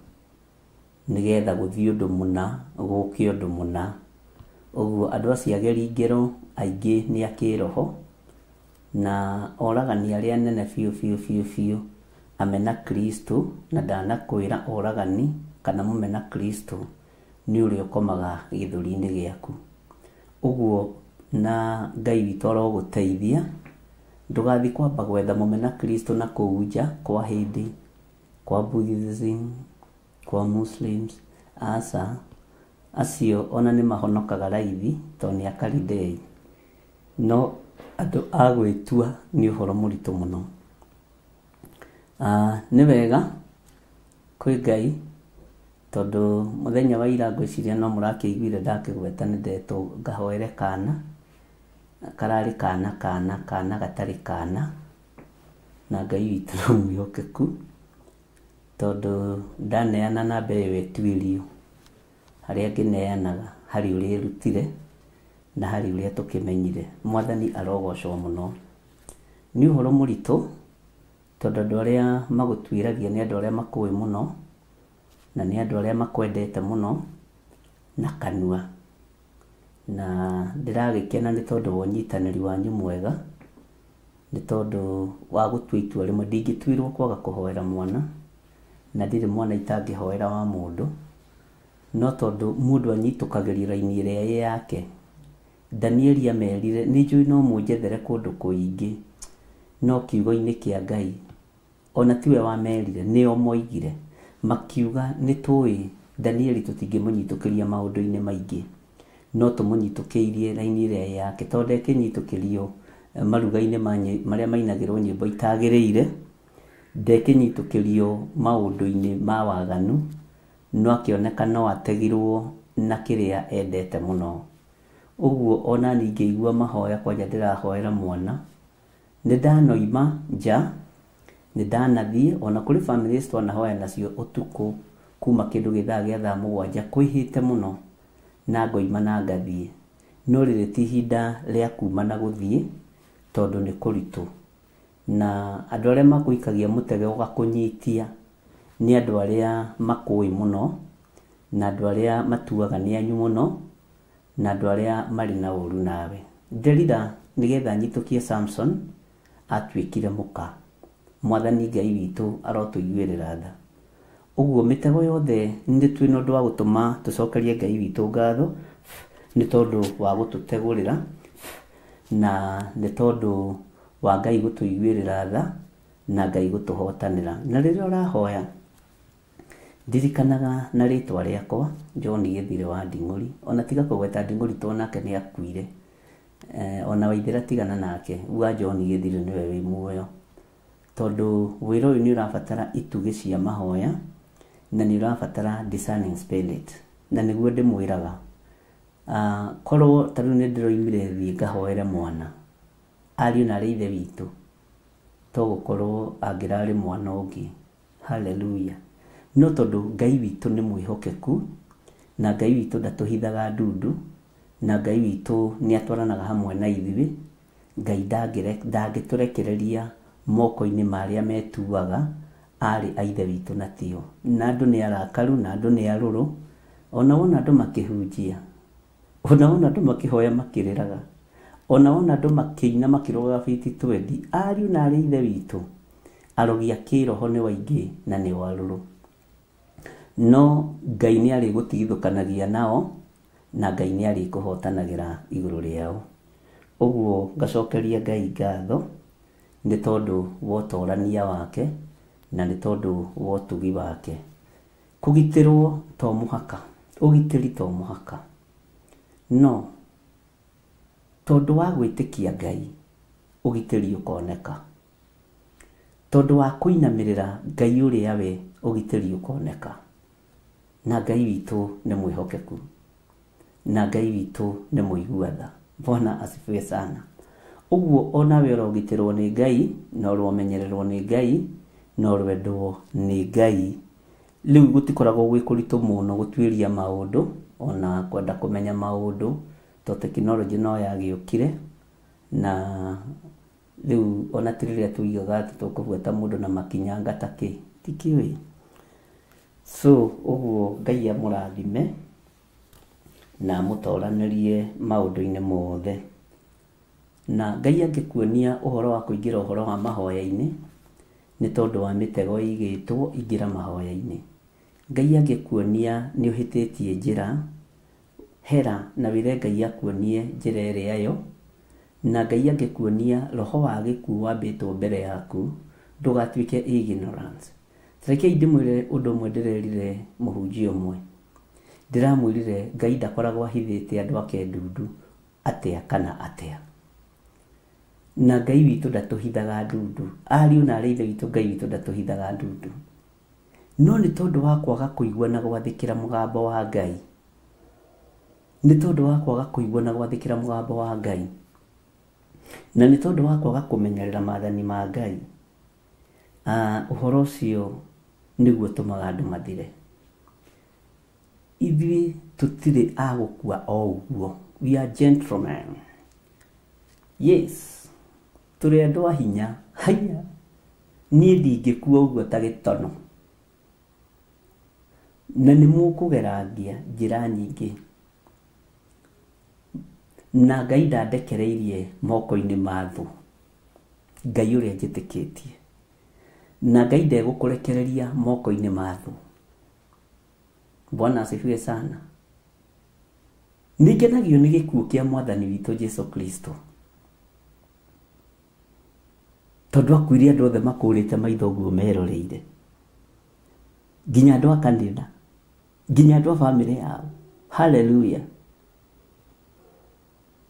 nĩgetha gũthiĩ ũndũ mũna, gũke ũndũ mũna. Ũguo andũ acio ageri ngero aingĩ nĩ a kĩroho, na oragani arĩa anene biũ biũ biũ biũ, amena Kristo, na ndanakwĩra oragani kana mũmena Kristo nĩ ũrĩa ũkomaga gĩthũri-inĩ gĩaku. Ũguo na Ngai witũ arogũteithia, ndũgathiĩ kwamba gwetha mũmena Kristo na kũu nja kwa Hindi, kwa Buddhism, kwa Muslims, aca, acio ona nĩ mahonokaga raithi tondũ nĩ akaridei. No andũ a gwĩtua nĩ ũhoro mũritũ mũno. Nĩ wega kwĩ Ngai tondũ mũthenya wa ira ngwĩciria no mũrakĩiguire ndakĩgweta nĩ ndetwo ngahoere kana, kararĩ kana kana kana gatarĩ kana, na Ngai witũ no mwĩhokeku tondũ ndaneana namba ĩyo ĩtuĩrio harĩa ngĩneanaga harĩ ũrĩa ĩrutire na harĩ ũrĩa tũkĩmenyire. Mwathani arogocwo mũno. Nĩ ũhoro mũritũ tondũ andũ arĩa magũtuĩragia nĩ andũ arĩa makũĩ mũno na nĩ andũ arĩa makwendete mũno na kanua. Na ndĩragĩkena nĩ tondũ wa ũnyitanĩri wanyu mwega, nĩ tondũ wa gũtua itua rĩmwe. Ndingĩtuirwo kwaga kũhoera mwana, na ndirĩ mwana itangĩhoera wa mũndũ, no tondũ mũndũ anyitũkagĩria raini ĩrĩa ĩ yake. Danieli amerire nĩ njũĩ no mũnjethere kũndũ kũingĩ, no kiugo-inĩ kĩa Ngai ona tiwe wamerire, nĩo moigire, makiuga nĩ tũĩ Danieli tũtingĩmũnyitũkĩria maũndũ-inĩ maingĩ, no tũmũnyitũkĩirie raini ĩrĩa ĩ yake, tondũ ndekĩnyitũkĩrio maruga-inĩ marĩa mainagĩrwo nyĩmbo itagĩrĩire, ndekĩnyitũkĩrio maũndũ-inĩ ma waganu, no akĩoneka no ategirwo na kĩrĩa endete mũno. Ũguo ona niĩ ngĩigua mahoya kwanja ndĩrahoera mwana, nĩ ndanoima nja, nĩ ndanathiĩ ona kũrĩ families twanahoya nacio ũtukũ kuma kĩndũ gĩthaa gĩa thaa 7 kwĩhĩte mũno, na ngoima na ngathiĩ. No rĩrĩ ti ihinda rĩa kuma na gũthiĩ tondũ nĩ kũritũ. Na andũ arĩa makũikagia mũtego ũgakũnyitia nĩ andũ arĩa makũĩ mũno, na andũ arĩa matuaga nĩ anyu mũno, na andũ arĩa marĩ na ũru nawe. Delila nĩgetha anyitũkie Samson atuĩkire mũka. Mwathani Ngai witũ arotũiguĩrĩra tha. Ũguo mĩtego yothe nĩ twĩna ũndũ wa gũtũma tũcokerie Ngai witũ ngatho nĩ tondũ wa gũtũtegũrĩra, na nĩ tondũ wa Ngai gũtũiguĩrĩra tha na Ngai gũtũhotanĩra. Na rĩrĩa ũrahoya ndirikanaga na rĩtwa rĩakwa John Gĩthire wa Nding'ũri, ona tiga kũgweta Nding'ũri tondũ nake nĩ akuire, ona Waithĩra tigana nake, uga John Gĩthire nĩwe wĩ muoyo, tondũ wĩra ũyũ nĩ ũrabatara itugĩ cia mahoya na nĩ ũrabatara discerning spirit, na nĩguo ndĩmwĩraga. Korwo ta rĩu nĩ ndĩroimire thiĩ ngahoere mwana, ariũ na arĩ ithe witũ, to gũkorwo angĩrarĩ mwana ũngĩ. Hallelujah. No tondũ Ngai witũ nĩ mwĩhokeku, na Ngai witũ ndatũhithaga ndundu, na Ngai witũ nĩ atwaranaga hamwe na ithuĩ, Ngai ndangĩtũrekereria moko-inĩ ma arĩa metuaga arĩ a ithe witũ na tio. Na andũ nĩ arakaru, na andũ nĩ arũrũ, ona wona andũ makĩhunjia, ona wona andũ makĩhoya makĩrĩraga, ona wona andũ makĩina makĩrũgaga biti 20, ariũ na arĩ ithe witũ, arogi a kĩroho nĩ waingĩ na nĩ warũrũ. No Ngai nĩ arĩgũtigithũkanagia nao, na Ngai nĩ arĩkũhotanagĩra igũrũ rĩao. Ũguo ngacokeria Ngai ngatho nĩ tondũ wa ũtorania wake na nĩ tondũ wa ũtugi wake. Kũgitĩrwo to mũhaka, ũgitĩri to mũhaka, no tondũ wa gwĩtĩkia Ngai ũgitĩri ũkoneka. Tondũ wa kũinamĩrĩra Ngai ũrĩa we ũgitĩri ũkoneka. Na Ngai witũ nĩ mwĩhokeku. Na Ngai witũ nĩ mũigua tha. Bwana asifiwe sana. Ũguo onawe ũrogitĩrwo nĩ Ngai, na ũromenyererwo nĩ Ngai, na ũrwendwo nĩ Ngai. Rĩu gũtikoragwo gwĩ kũritũ mũno gũtuĩria maũndũ, ona kwenda kũmenya maũndũ, to tekinoronjĩ no yagĩũkire, na rĩu ona ti rĩrĩa tuigaga atĩ tũkũbuata mũndũ na makinyanga ta kĩ, tikĩũĩ. So ũguo Ngai amũrathime na amũtoranĩrie maũndũ-inĩ mothe. Na Ngai angĩkuonia ũhoro wa kũingĩra ũhoro wa mahoya-inĩ, nĩ tondũ wa mĩtego ĩigĩtwo ingĩra mahoya-inĩ. Ngai angĩkuonia nĩ ũhĩtĩtie njĩra, hera na wĩre Ngai akuonie njĩra ĩrĩa yo. Na Ngai angĩkuonia roho wa gĩkuũ wambĩtwo mbere yaku, ndũgatuĩke ignorance. Rekei ndĩmwĩre ũndũ ũmwe ndĩrerire mũhunjia ũmwe. Ndĩramwĩrire Ngai ndakoragwo ahithĩte andũ ake ndundu atĩa kana atĩa. Na Ngai witũ ndatũhithaga ndundu. Ariũ na arĩ ithe witũ Ngai witũ ndatũhithaga ndundu. No nĩ tondũ wa kwaga kũigua na gwathĩkĩra mũgambo wa Ngai. Nĩ tondũ wa kwaga kũigua na gwathĩkĩra mũgambo wa Ngai. Na nĩ tondũ wa kwaga kũmenyerera maathani ma Ngai. Ũhoro ũcio nĩguo ũtũmaga andũ mathire. Ithuĩ tũtirĩ a gũkua o ũguo. We are gentlemen. Yes. Tũrĩ andũ a hinya. Haiya. Niĩ ndingĩkua ũguo ta gĩtono. Na nĩ mũkũgerangia njĩra nyingĩ. Na Ngai ndandekereirie moko-inĩ ma thũ. Ngai ũrĩa njĩtĩkĩtie. Na Ngai ndegũkũrekereria moko-inĩ ma thũ. Bwana asifiwe sana. Nĩngenagio nĩ gĩkuũ kĩa Mwathani witũ Jesu Kristo. Tondũ akuire andũ othe makũrĩte maitho ũguo meroreire. Nginya andũ a kanitha, nginya andũ a bamĩrĩ yao. Hallelujah.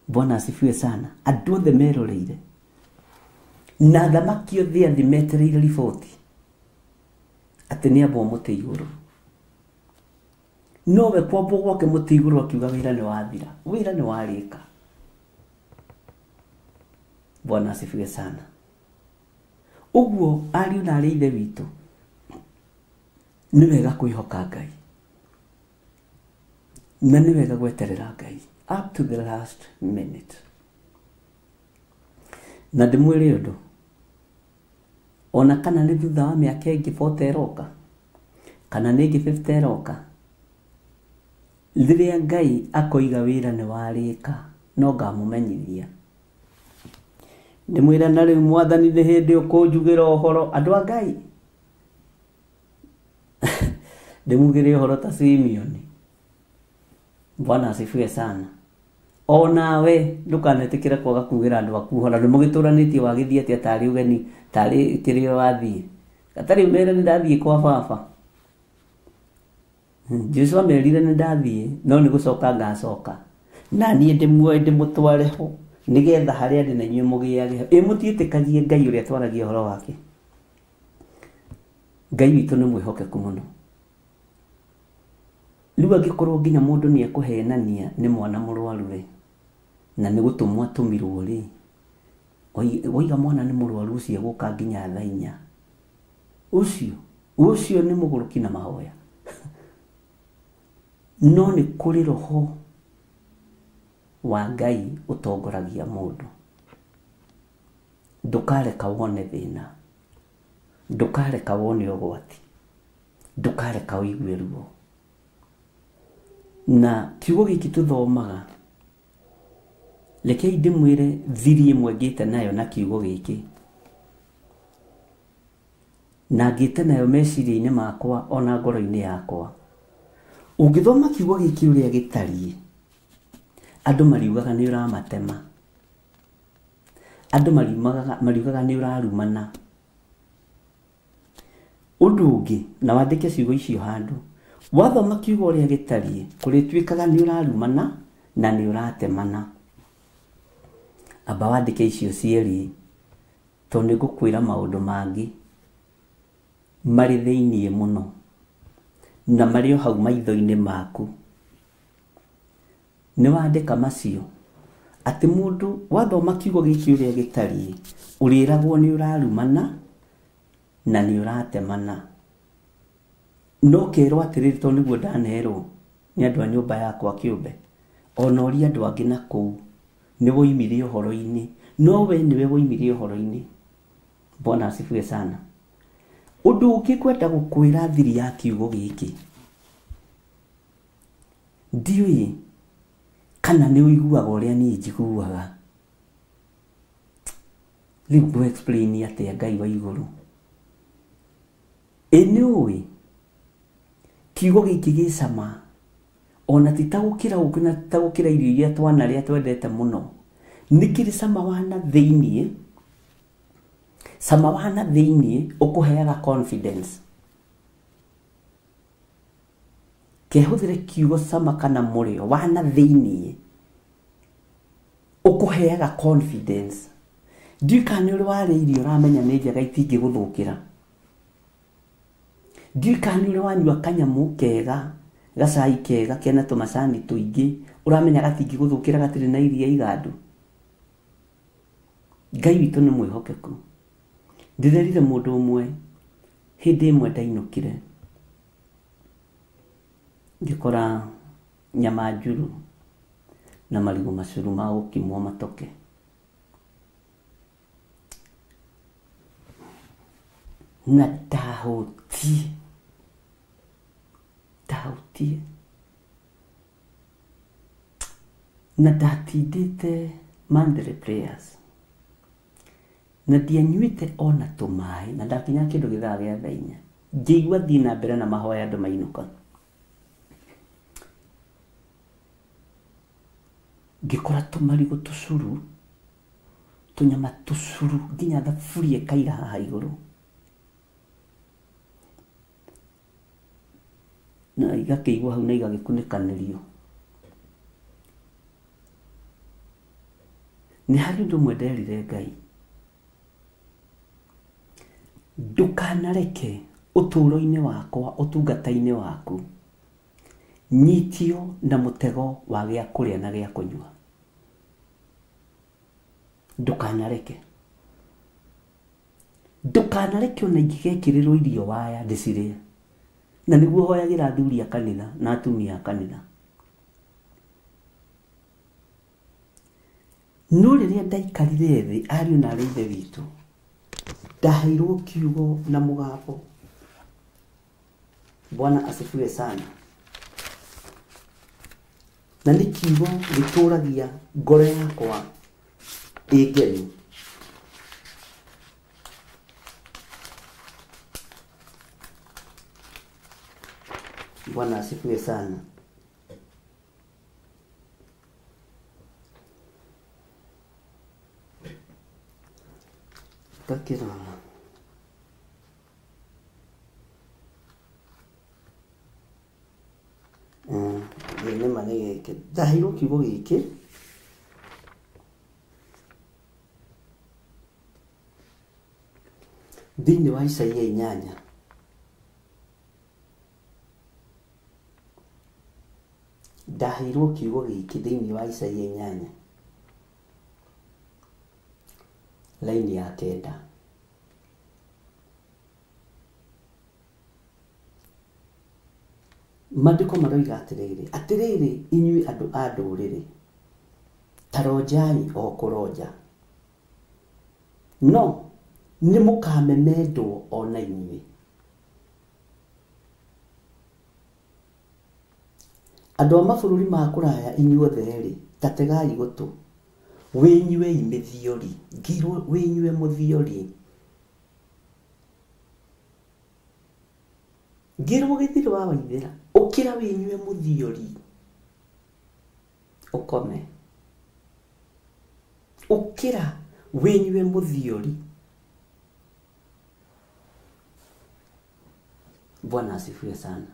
Bwana asifiwe sana. Andũ othe meroreire. Na athamaki othe a thĩ metereire riboti atĩ nĩ ambwo mũtĩ igũrũ. Nowe kwambwo gwake mũtĩ igũrũ akiuga wĩra nĩ wathira, wĩra nĩ warĩka. Bwana asifiwe sana. Ũguo ariũ na arĩ ithe witũ, nĩ wega kwĩhoka Ngai. Na nĩ wega gweterera Ngai up to the last minute. Na ndĩmwĩre ũndũ, ona kana nĩ thutha wa mĩaka ĩngĩ 40 ĩroka, kana nĩ ĩngĩ 50 ĩroka, rĩrĩa Ngai akoiga wĩra nĩ warĩka, no ngamũmenyithia. Ndĩmwĩre na rĩu Mwathani nĩ hĩndĩ ũkũnjugĩra ũhoro, andũ a Ngai. Ndĩmugĩre ũhoro ta Simeoni. Bwana asifiwe sana. Onawe ndũkanetĩkĩre kwaga kugĩra andũ aku ũhoro. Andũ mũgĩtũranĩtie wagĩthiĩ atĩa tarĩ ũgeni, tarĩ kĩrĩa wathiĩ. Gatarĩ mere nĩ ndathiĩ kwa baba. Jesu amerire nĩ ndathiĩ, no nĩ gũcoka ngacoka. Na niĩ ndĩmuoe ndĩmũtware ho, nĩgetha harĩa ndĩ na inyuĩ mũgĩage ho. Ĩ mũtiĩtĩkagie Ngai ũrĩa twaragia ũhoro wake. Ngai witũ nĩ mwĩhokeku mũno. Rĩu angĩkorwo nginya mũndũ nĩ ekũhenania nĩ mwana mũrwaru rĩ, na nĩ gũtũmwo atũmirwo rĩ, waiga mwana nĩ mũrwaru ũcio egũka nginya thaa inya. Ũcio nĩ mũgũrũki na mahoya. No nĩ kũrĩ roho wa Ngai ũtongoragia mũndũ. Ndũkareka wone thĩna, ndũkareka wone ũgwati, ndũkareka ũigue ruo. Na kiugo gĩkĩ tũthomaga, rekei ndĩmwĩre thiri ĩmwe ngĩte nayo na kiugo gĩkĩ. Na ngĩte nayo meciria-inĩ makwa ona ngoro-inĩ yakwa. Ũngĩthoma kiugo gĩkĩ ũrĩa gĩtariĩ, andũ mariugaga nĩ ũramatema. Andũ mariugaga nĩ ũrarumana. Ũndũ ũngĩ, na wandĩke ciugo icio handũ, wathoma kiugo ũrĩa gĩtariĩ, kũrĩtuĩkaga nĩ ũrarumana na nĩ ũratemana. Amba wandĩke icio cierĩ, tondũ nĩ ngũkwĩra maũndũ mangĩ. marĩ thĩinĩ mũno na marĩ o hau maitho-inĩ maku. Nĩ wandĩka macio atĩ mũndũ wathoma kiugo gĩkĩ ũrĩa gĩtariĩ ũrĩragwo nĩ ũrarumana na nĩ ũratemana, no kerwo atĩrĩrĩ, tondũ nĩguo ndanerwo nĩ andũ a nyũmba yakwa kĩũmbe, ona ũria andũ angĩ na kũu nĩ woimire ũhoro-inĩ, no we nĩwe woimire ũhoro-inĩ. Bwana asifiwe sana. Ũndũ ũngĩ ngwenda gũkwĩra thiri ya kiugo gĩkĩ, ndiũĩ kana nĩ ũiguaga ũrĩa niĩ njiguaga. Rĩu ngũ explain atĩa Ngai wa igũrũ? Ĩ nĩ ũĩ kiugo gĩkĩ gĩ cama, ona ti ta gũkĩra ũkĩ na ti ta gũkĩra irio iria twanarĩa twendete mũno. Nĩ kĩrĩ cama wa na thĩiniĩ, cama wa na thĩiniĩ ũkũheaga confidence. Kehũthĩre kiugo cama kana mũrĩo wa na thĩiniĩ ũkũheaga confidence. Ndiũĩ kana nĩ ũrĩ warĩa irio ũramenya nĩ njega itingĩgũthũkĩra. Ndiũĩ kana nĩ ũrĩ wanyua kanyamũ kega, gacai kega kena tũmacani tũingĩ ũramenya gatingĩgũthũkĩra gatirĩ na iria igandu. Ngai witũ nĩ mwĩhokeku. Ndĩrerire mũndũ ũmwe hĩndĩ ĩmwe ndainũkire ngĩkora nyama njuru na marigũ macuru ma gũkimwo matoke. Na ndahũtiĩ na ndatindĩte Monday prayers na ndianyuĩte ona tũmaĩ na ndakinya kĩndũ gĩthaa gĩa thaa inya ngĩigua thiĩ na mbere na mahoya andũ mainũka. Ngĩkora tũmarigũ tũcuru, tũnyama tũcuru nginya thaburia ĩkaira haha igũrũ na igakĩigwo hau na igagĩkunĩkanĩrio. Nĩ harĩ ũndũ ũmwe nderire Ngai, ndũkanareke ũtũũro-inĩ wakwa, ũtungata-inĩ waku nyitio na mũtego wa gĩa kũrĩa na gĩa kũnyua. Ndũkanareke, ndũkanareke ona ingĩgekĩrĩrwo irio waya ndĩcirĩe. Na nĩguo hoyagĩra athuri a kanitha na atumia a kanitha. No rĩrĩa ndaikarire thĩ ariũ na arĩ ithe witũ, ndaheirwo kiugo na mũgambo. Bwana asifiwe sana. Na nĩ kiugo gĩtũragia ngoro yakwa ĩ ngenu. Bwana asifiwe sana. Takirana. Nĩ ma nĩ gĩkĩ ndaheirwo kiugo gĩkĩ thĩinĩ wa Isaia 8. Ndaheirwo kiugo gĩkĩ thĩinĩ wa Isaia 8 laini ya 9. Maandĩko maroiga atĩrĩrĩ, atĩrĩrĩ inyuĩ andũ a ndũrĩrĩ, ta ronjai o kũronja, no nĩ mũkamemendwo ona inyuĩ. Andũ a mabũrũri ma kũraya inyuothe-rĩ, ta tegai gũtũ, wĩnyuei mĩthiori, ngirwo wĩnyue mũthiori. Ngirwo gĩthirĩ wa Waithĩra, ũkĩra wĩnyue mũthiori ũkome. Ũkĩra wĩnyue mũthiori. Bwana asifiwe sana.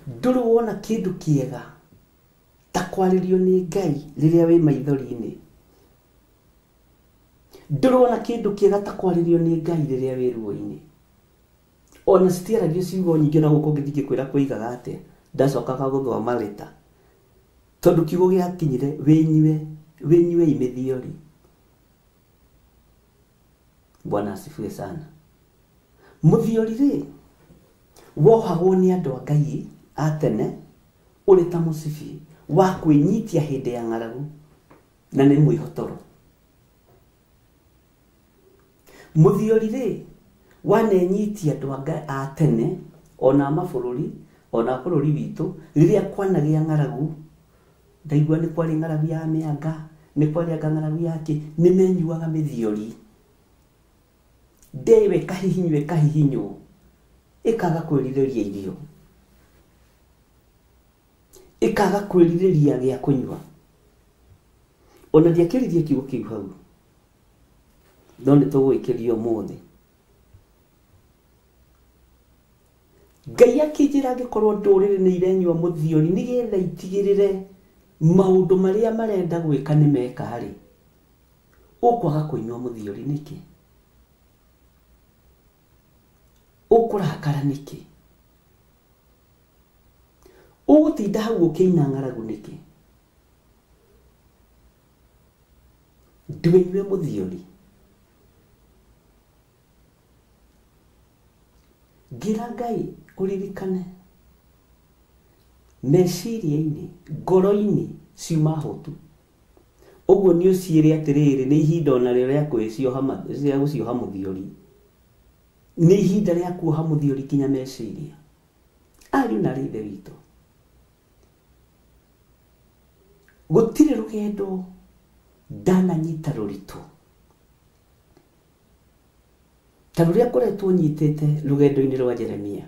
Ndũrĩ wona kĩndũ kĩega ta kwarĩrio nĩ Ngai rĩrĩa wĩ maithori-inĩ. Ndũrĩ wona kĩndũ kĩega ta kwarĩrio nĩ Ngai rĩrĩa wĩ ruo-inĩ. Ona citiaragio ciugo nyingĩ na gũkũ ũngĩthiĩ ngĩkwĩra kwĩigaga atĩa ndacokaga gũthoma rĩta tondũ kiugo gĩakinyire wĩnyue wĩnyuei mĩthiori. Bwana asifiwe sana. Mũthiori rĩ wohagwo nĩ andũ a Ngai a tene ũrĩ ta mũcibi wa kwĩnyitia hĩndĩ ya ng'aragu na nĩ mwĩhotoro. Mũthiori rĩ wanenyitia andũ a Ngai a tene ona mabũrũri ona bũrũri witũ rĩrĩa kwanagĩa ng'aragu ndaigua nĩ kwarĩ ng'aragu ya mĩanga nĩ kwarĩ anga ng'aragu yake nĩ menyuaga mĩthiori ndewe kahihinywe kahihinywo ĩkaga kwĩrirĩria irio ĩkaga kwĩrirĩria gĩa kũnyua. Ona ndiakĩririe kiugo kĩu hau no nĩ tũgwĩkĩria ũmũthĩ. Ngai akĩnjĩra angĩkorwo ndũrĩrĩ nĩ irenyua mũthiori nĩgetha itigĩrĩre maũndũ marĩa marenda gwĩka nĩ meka rĩ ũkwaga kũnyua mũthiori nĩkĩ? Ũkũrakara nĩkĩ? Ũgũtinda hau ũkĩina ng'aragu nĩkĩ? Ndwĩnyue mũthiori. Ngĩra Ngai ũririkane meciria-inĩ ngoro-inĩ ciuma hũtu ũguo nĩ ũciĩre atĩrĩrĩ nĩ ihinda onarĩo rĩa gũcioha mũthiori nĩ ihinda rĩa kuoha mũthiori kinya meciria. Ariũ na aarĩ a Ithe witũ gũtirĩ rũgendo ndananyita rũritũ ta rũrĩa ngoretwo nyitĩte rũgendo-inĩ rwa Jeremia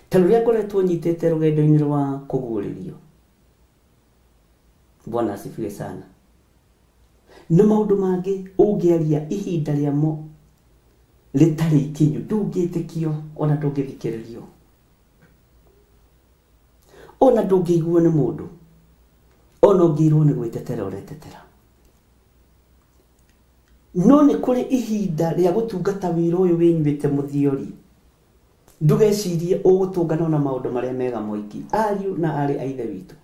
ta rũrĩa ngoretwo nyitĩte rũgendo-inĩ rwa kũguũrĩrio. Bwana asifiwe sana. Nĩ maũndũ mangĩ ũngĩaria ihinda rĩamo rĩtarĩ ikinyu ndũngĩtĩkio ona ndũngĩthikĩrĩrio ona ndũngĩiguo nĩ mũndũ ona ũngĩirwo nĩ gwĩtetera ũretetera. No nĩ kũrĩ ihinda rĩa gũtungata wĩra ũyũ wĩnyuĩte mũthiori ndũgecirie ũgũtũngana na maũndũ marĩa mega moiki. Ariũ na aarĩ a Ithe witũ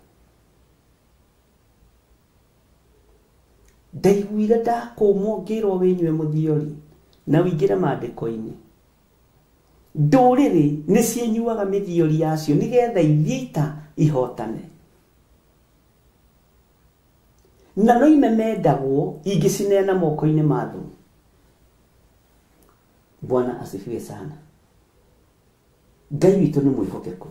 ndaiguire ndakũmwo ngĩrwo wĩnyue mũthiori na ũingĩre maandĩko-inĩ. Ndũrĩrĩ nĩ ciĩnyuaga mĩthiori yacio nĩgetha ithiĩ ita ihotane na no imemendagwo ingĩcineana moko-inĩ ma thũ. Bwana asifiwe sana. Ngai witũ nĩ mwĩhokeku.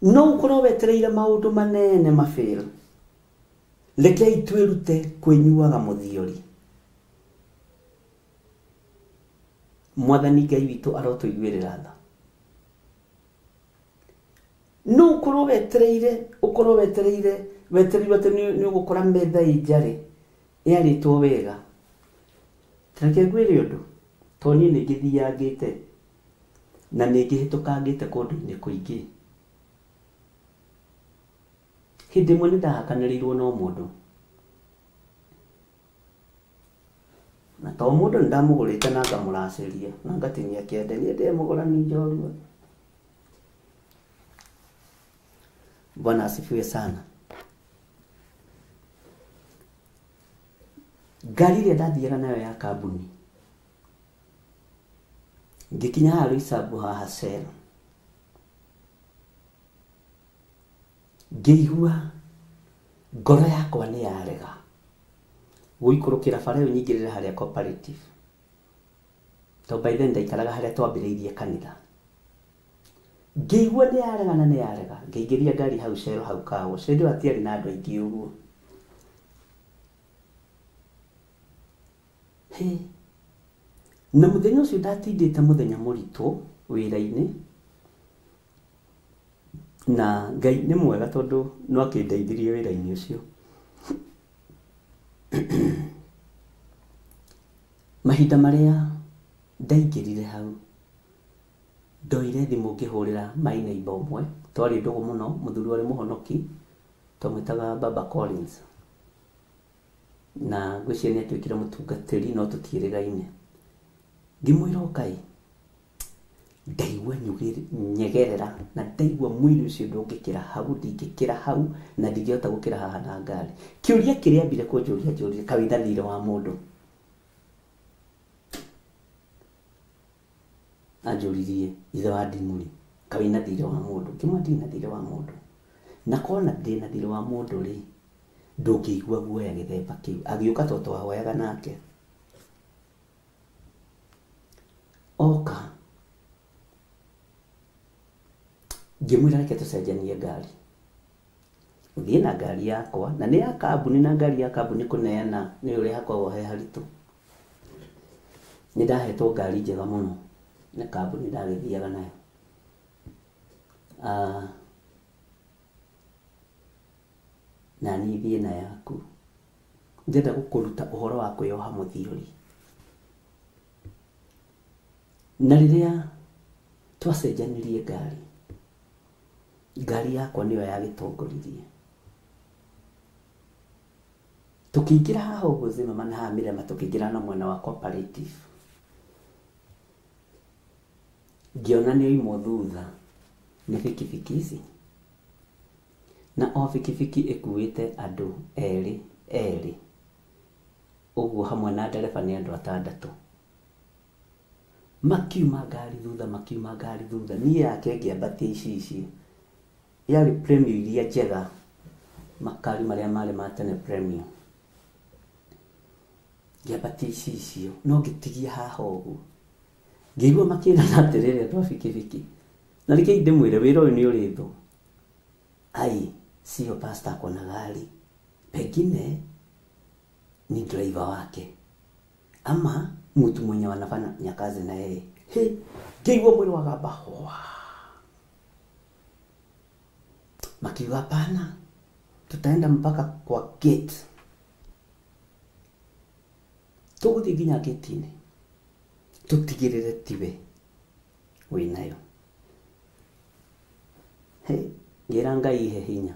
No ũkorwo wetereire maũndũ manene mafail rekei twĩrute kwĩnyuaga mũthiori. Mwathani Ngai witũ arotũiguĩrĩra tha. No ũkorwo wetereire ũkorwo wetereire wetereirwo atĩ nĩ ũgũkora metha ĩ njarĩ ĩarĩtwo wega. Reke ngwĩre ũndũ tondũ niĩ nĩ ngĩthiangĩte na nĩ ngĩhĩtũkangĩte kũndũ-inĩ kũingĩ. Hĩndĩ ĩmwe nĩ ndahakanĩrĩirwo no mũndũ na to mũndũ nĩ ndamũgũrĩte na ngamũracĩria na ngatinia kĩande niĩ ndĩ mũgũrani njorua. Bwana asifiwe sana. Ngari ĩrĩa ndathiaga nayo ya kambuni ngĩkinya haha Roysambu haha Shell ngĩigua ngoro yakwa nĩ yarega gũikũrũkĩra bara ĩyo nyingĩrĩre harĩa cooperative tondũ by then ndaikaraga harĩa twambĩrĩirie kanitha. Ngĩigua nĩ yarega na nĩ yarega ngĩingĩria ngari hau Shell hau car wash. Hĩndĩ ĩyo hatiarĩ na andũ aingĩ ũguo. Na mũthenya ũcio ndatindĩte mũthenya mũritũ wĩra-inĩ na Ngai nĩ mwega tondũ no akĩndeithirie wĩra-inĩ ũcio. Mahinda marĩa ndaingĩrire hau ndoire thimũ ngĩhũrĩra my neighbor ũmwe twarĩ ndũgũ mũno mũthuri warĩ mũhonoki twamwĩtaga Baba Collins na ngwĩciria nĩ atuĩkire mũtungatĩri no tũtiĩrĩgaine. Ngĩmwĩra ũkai, ndaigua nyegerera na ndaigua mwĩrĩ ũcio ndũngĩkĩra hau, ndingĩkĩra hau na ndingĩhota gũkĩra haha na ngari. Kĩũria kĩrĩa ambire kũnjũria njũrire kaĩ wĩna thirĩ wa mũndũ? Anjũririe ithe wa Ndimũri, kaĩ wĩna thirĩ wa mũndũ? Ngĩmwĩra ndirĩ na thirĩ wa mũndũ. Na kona ndĩ na thirĩ wa mũndũ rĩ, ndũngĩigua guoya gĩthemba kĩu. Agĩũka tondũ twahoyaga nake. Oka ngĩmwĩra reke tũcenjanie ngari, ũthiĩ na ngari yakwa na nĩ ya kambuni, na ngari ya kambuni kũneana nĩ ũrĩa hakoragwo he haritũ. Nĩ ndahetwo ngari njega mũno nĩ kambuni ndagĩthiaga nayo. Na niĩ thiĩ na yaku. Ndĩrenda gũkũruta ũhoro wa kwĩyoha mũthiori. Na rĩrĩa twacenjanirie ngari, ngari yakwa nĩyo yagĩtongoririe. Tũkĩingĩra haha ũguo Zimmerman haha Mirema, tũkĩingĩra na mwena wa Cooperative. Ngĩona nĩ oimwo thutha nĩ bikibiki ici. Na o bikibiki ĩkuĩte andũ erĩ erĩ, ũguo hamwe na ndereba nĩ andũ atandatũ. Makiuma ngari thutha, makiuma ngari thutha, niĩ yake ngĩambatia icicio. Yarĩ Premio iria njega, makari marĩa marĩ ma tene Premio. Ngĩambatia icicio, no ngĩtigia haha ũguo. Ngĩigua makĩrana atĩrĩrĩ andũ a bikibiki. Na reke ndĩmwĩre wĩra ũyũ nĩ ũrĩ thũ. Ai, sio pastor ako na gari. Pengine ni driver wake. Ama mtu mwenye wanafanya kazi na yeye. He, ngĩigua mwĩrĩ wagamba hwa. Makiuga hapana, tutaenda mpaka kwa gate. Tũgũthiĩ nginya gate-inĩ, tũtigĩrĩre tiwe wĩnayo. He, ngĩra Ngai ihe hinya.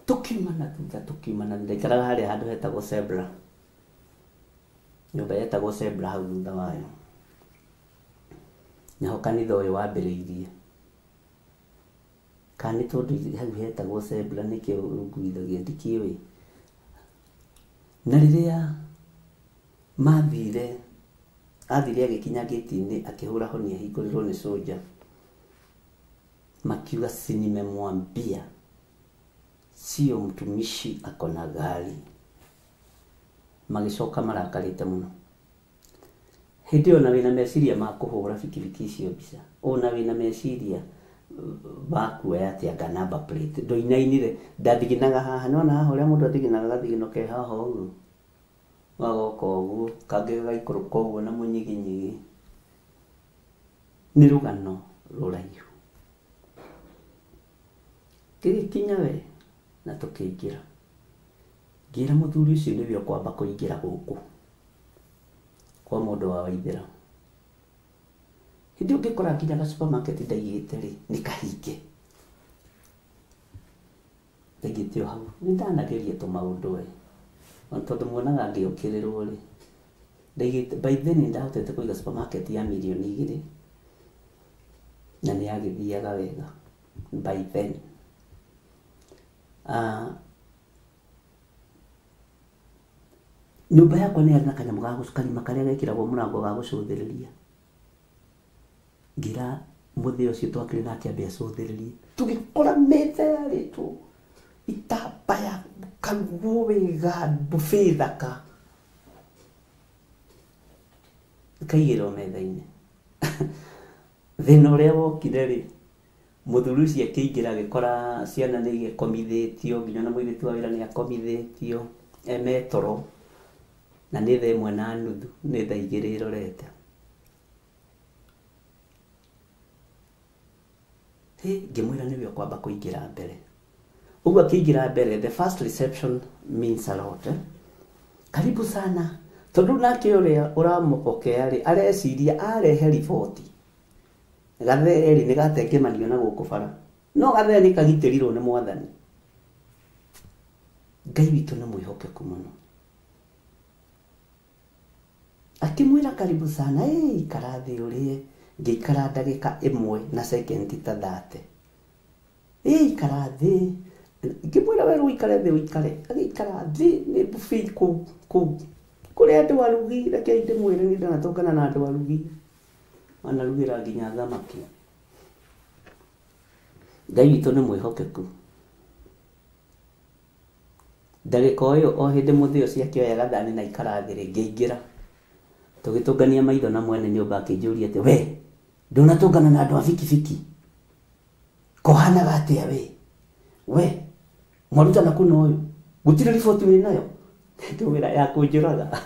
Tũkiuma na thutha, tũkiuma na thutha. Ndaikaraga harĩa handũ hetagwo Zebra. Nyũmba yetagwo Zebra hau thutha wayo. Naho kanitha ũyũ wambĩrĩirie. Kana nĩ tondũ hau hetagwo Zebra nĩkĩo nguithagia ndikĩũĩ. Na rĩrĩa mathire, athire agĩkinya gate-inĩ akĩhũra honi ahingũrĩrwo nĩ soldier. Makiuga si nimemwambia sio mtumishi ako na gari. Magĩcoka marakarĩte mũno. Hĩndĩ ĩyo na wĩna meciria ma kũhũra bikibiki icio mbica, ona wĩna meciria ma kuoya atĩ anga number plate. Ndoinainire, ndathiginaga haha, nĩwona haha ũrĩa mũndũ athiginaga gathigino ke haha ũguo, gagoka ũguo, kangĩ gagaikũrũka ũguo na mũnyiginyigi. Nĩ rũgano rũraihu. Ngĩgĩkinya we na tũkĩingĩra. Ngĩra mũthuri ũcio nĩwe ũkwamba kũingĩra gũkũ kwa mũndũ wa Waithera. Hĩndĩ ĩyo ngĩkora nginya ga supermarket ndaigĩte rĩ, nĩ kahinge. Ndaigĩte o hau. Nĩ ndanageria tũmaũndũ we. Ona tondũ muonaga ngĩũkĩrĩrwo rĩ, ndaigĩte, by then nĩ ndahotete kũiga supermarket ya mirioni 2 na nĩ yagĩthiaga wega by then. Nyũmba yakwa nĩ yarĩ na kanyamũ ga karima karĩa gekĩragwo mũrango ga gũcũthĩrĩria. Ngĩra mũthee ũcio twakĩrĩ nake ambe acũthĩrĩrie. Tũgĩkora metha yarĩtwo itambaya karugwo wega, buffet thaka. Ĩkaigĩrwo metha-inĩ. Thĩna ũrĩa wokire rĩ, mũthuri ũcio akĩingĩra agĩkora ciana nĩ igĩkomithĩtio, nginya ona mũirĩtu wa wĩra nĩ akomithĩtio, e toro, na nĩ thaa 1:30, nĩ thaa 2 ĩrorete. Hĩ, ngĩmwĩra nĩwe ũkwamba kũingĩra mbere. Ũguo akĩingĩra mbere, the first reception means a lot. Karibu sana. Tondũ nake ũrĩa ũramũpokea rĩ, areciria arehe riboti. Gathee rĩ, nĩ gatengemanio na gũkũ bara. No gathee nĩ kagitĩrirwo nĩ mwathani. Ngai witũ nĩ mwĩhokeku mũno. Akĩmwĩra karibu sana, ĩ ikara thĩ ũrĩe. Ngĩikara ndagĩka ĩmwe na sekendi ta 30. Ĩ ikara thĩ. Ngĩmwĩra we ũikare thĩ ũikare. Agĩikara thĩ nĩ buffet kũu kũu. Kũrĩ andũ arugi, reke ndĩmwĩre niĩ ndanatũngana na andũ arugi. Manarugĩra nginya thamaki. Ngai witũ nĩ mwĩhokeku. Ndagĩka o ĩyo o hĩndĩ mũthĩ ũcio akĩoya gathani na ikara thĩ rĩ, ngĩingĩra. Tũgĩtũngania maitho na mwene nyũmba akĩnjũria atĩ we ndũnatũngana na andũ a bikibiki kohanaga atĩa we we mwarutana kũna ũyũ gũtirĩ riboti wĩ nayo ndĩmwĩra ya kũnjũraga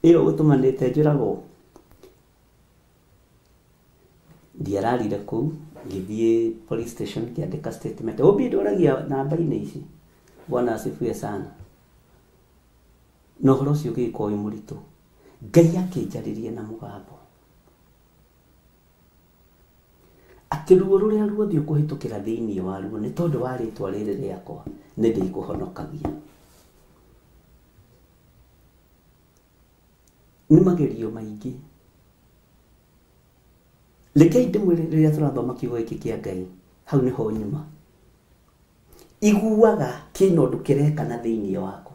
ĩyo ũtũmanĩte njũragwo. Ndiararire kũu, ngĩthiĩ police station ngĩandĩka statement. Ũmbi ndũragia namba-inĩ ici. Bwana asifiwe sana. Na ũhoro ũcio ũgĩgĩkorwo wĩ mũritũ. Ngai akĩnjarĩria na mũgambo atĩ ruo rũrĩa ruothe ũkũhĩtũkĩra thĩinĩ waruo nĩ tondũ wa rĩtwa rĩrĩ rĩakwa nĩ ndĩkũhonokagia. Nĩ magerio maingĩ. Rekei ndĩmwĩre rĩrĩa tũrathoma kiugo gĩkĩ kĩa Ngai, hau nĩho nyuma. Iguaga kĩna ũndũ kĩreka na thĩinĩ waku.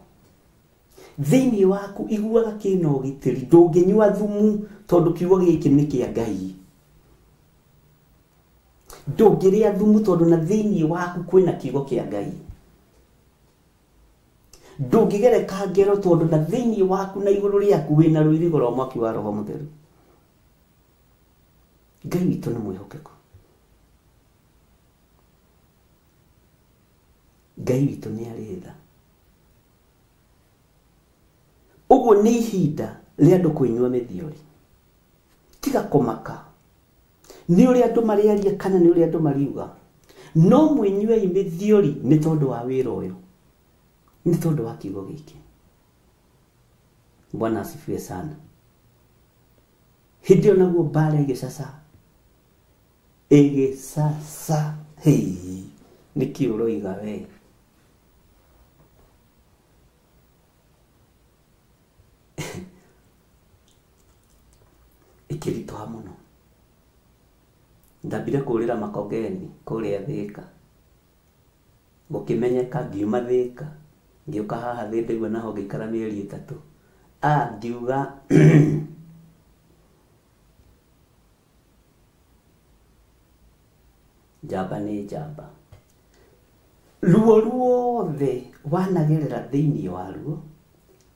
Thĩinĩ waku iguaga kĩna ũgitĩri, ndũngĩnyua thumu tondũ kiugo gĩkĩ nĩ kĩa Ngai. Ndũngĩrĩa thumu tondũ na thĩinĩ waku kwĩna kiugo kĩa Ngai. Ndũngĩgereka ngero tondũ na thĩinĩ waku na igũrũ rĩaku wĩna rũirigo rwa mwaki wa Roho Mũtheru. Ngai witũ nĩ mwĩhokeku. Ngai witũ nĩ arĩ tha. Ũguo nĩ ihinda rĩa andũ kũinyua mĩthiori. Tiga kũmaka nĩ ũrĩa andũ marĩaria kana nĩ ũrĩa andũ mariuga, no mwĩnyuei mĩthiori nĩ tondũ wa wĩra ũyũ, nĩ tondũ wa kiugo gĩkĩ. Bwana asifiwe sana. Hĩndĩ ĩyo naguo mbara ĩgĩcaca ĩgĩcaca. Hĩi, nĩkĩ ũroiga we? Ĩkĩritũha mũno. Ndambire kũrĩra Makongeni kũrĩa Thĩka. Gũkĩmenyeka ngiuma Thĩka, ngĩũka haha Thĩndĩgua naho ngĩikara mĩeri 3. Ngiuga njamba nĩ njamba. Ruo ruothe wanagerera thĩinĩ waruo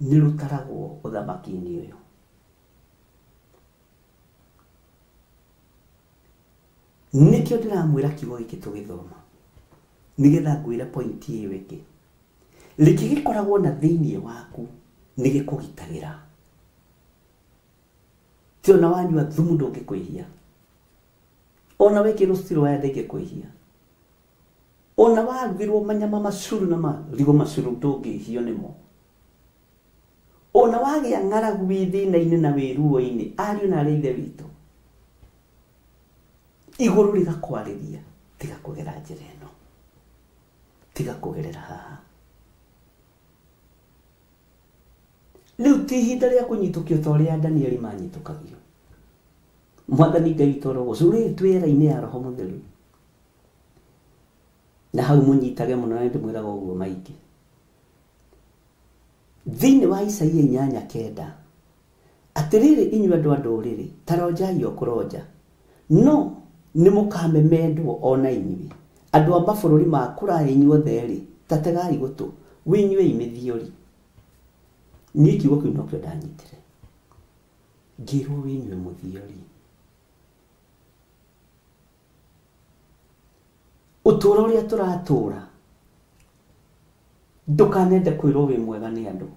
nĩ rũtaragwo ũthamaki-inĩ ũyũ. Nĩkĩo ndĩramwĩra kiugo gĩkĩ tũgĩthoma nĩgetha ngwĩre point ĩyo ĩngĩ. Rĩkĩ gĩkoragwo na thĩinĩ waku nĩ gĩkũgitagĩra. Ti ona wanyua thumu ndũngĩkwĩhia. Ona wekĩrwo steel wire ndĩngĩkwĩhia. Ona warugĩrwo manyama macuru na marigũ macuru ndũngĩhio nĩmo. Ona wagĩa ng'aragu wĩ thĩna-inĩ na wĩ ruo-inĩ, ariũ na arĩa ithe witũ, igũrũ rĩgakwarĩria, tiga kũgera njĩra ĩno, tiga kũgerera haha. Rĩu ti ihinda rĩa kũnyitũkio ta ũrĩa Danieli manyitũkagio. Mwathani Ngai witũ arogocwo. Rĩu twĩ era-inĩ ya Roho Mũtheru. Na hau mũnyitage mũno na ndĩmwĩraga ũguo maingĩ. Thĩinĩ wa Isaia 8:9, atĩrĩrĩ inyuĩ andũ a ndũrĩrĩ, ta ronjai o kũronja, no nĩ mũkamemendwo o na inyuĩ. Andũ a mabũrũri ma kũraya inyuothe-rĩ, ta tegai gũtũ, wĩnyuei mĩthiori. Niĩ kiugo kĩu nokĩo ndanyitire. Ngĩrwo wĩnyue mũthiori. Ũtũũro ũrĩa tũratũũra, ndũkanende kwĩrwo wĩ mwega nĩ andũ.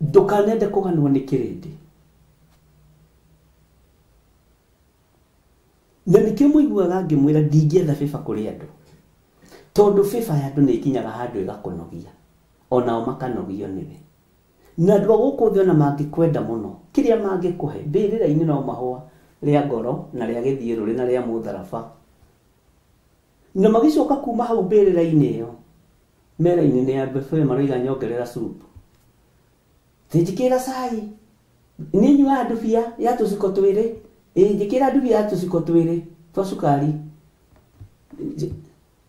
Ndũkanende kũganwo nĩ kĩrĩndĩ. Na nĩkĩo mũiguaga ngĩmwĩra ndingĩetha bĩba kũrĩ andũ. Tondũ bĩba ya andũ nĩ ĩkinyaga handũ ĩgakũnogia. Onao makanogio nĩwe. Na andũ a gũkũ thĩ ona mangĩkwenda mũno, kĩrĩa mangĩkũhe, mbĩrĩra-inĩ no mahũa rĩa ngoro na rĩa gĩthiũrũrĩ na rĩa mũtharaba. Na magĩcoka kuma hau mbĩrĩra-inĩ ĩyo, mera-inĩ nĩ ya buffet maroiga nyongerera supu. Njĩkĩra cai nĩ nyuaga ndubia ya tũciko twĩrĩ, ĩ njĩkĩra ndubia ya tũciko twĩrĩ twa cukari.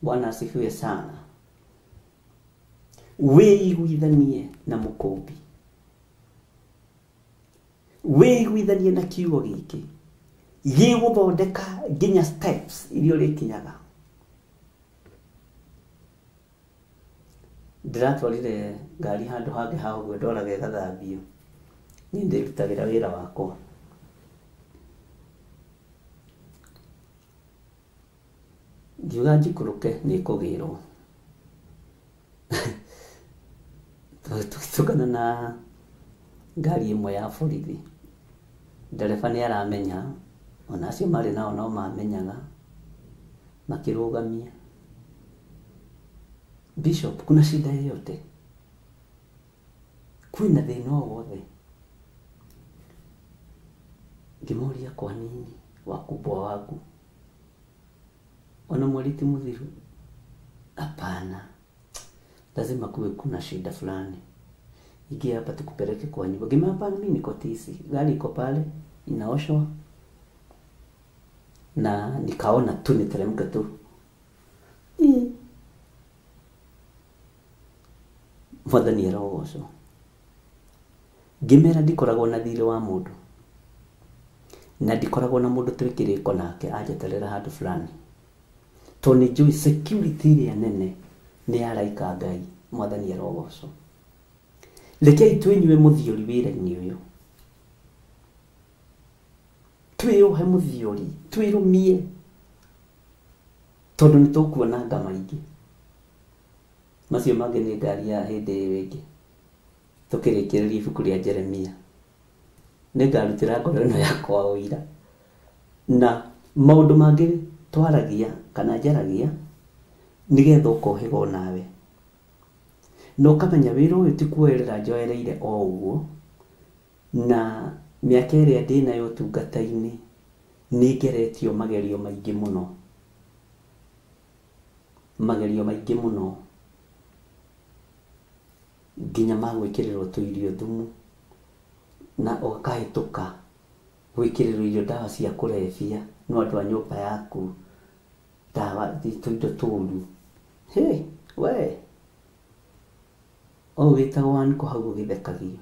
Bwana asifiwe sana. Wĩiguithanie na mũkũmbi, wĩiguithanie na kiugo gĩkĩ gĩgũthondeka nginya steps iria ũrĩkinyaga. Ndĩratwarire ngari handũ hangĩ ha ũguo ndoraga ĩgathambio, niĩ ndĩrutagĩra wĩra wakwa. Ngiuga njikũrũke nĩ kũgĩrwo. Tũgĩtũngana na ngari ĩmwe ya borithi, ndereba nĩ aramenya, ona acio marĩ nao no mamenyaga, makĩrũgamia. Bishop, kuna shida yoyote? Kwĩna thĩna o wothe? Ngĩmũria kwa nini wakubwa wangu ona mweri ti mũthiru? Hapana, lazima kuwe kuna shida fulani. Ingia hapa tukupeleke kwa nyumba. Ngĩmwĩra hapana, mimi niko tisi, gari iko pale inaoshwa, na nikaona tu niteremke tu. Mwathani arogocwo. Ngĩmera ndikoragwo na thirĩ wa mũndũ, na ndikoragwo na mũndũ twĩ kĩrĩko nake anjeterera handũ fulani, tondũ nĩ njũĩ security ĩrĩa nene nĩ ya araika Ngai. Mwathani arogocwo. Rekei twĩnyue mũthiori wĩra-inĩ ũyũ, twĩyohe mũthiori, twĩrũmie, tondũ nĩ tũkuona nga maingĩ. Macio mangĩ nĩ ngari ya hĩndĩ ĩyo ĩngĩ. Tũkĩrĩkĩrĩria ibuku rĩa Jeremia, nĩngarutĩra ngoro ĩno yakwa ũira, na maũndũ mangĩ twaragia kana njaragia nĩgetha ũkohĩga onawe, na ũkamenya wĩra ũyũ ti kuoerera njoereire o ũguo, na mĩaka ĩrĩa ndĩnayo ũtungata-inĩ nĩ ngeretio magerio maingĩ mũno, magerio maingĩ mũno, nginya ma gwĩkĩrĩrwo tũirio thumu na ũkahĩtũka gwĩkĩrĩrwo irio ndawa cia kũrebia no andũ a nyũmba yaku, ndawa tũindo tũru. Hĩ we o wĩtagwo wanĩko hau ũgĩthekagio.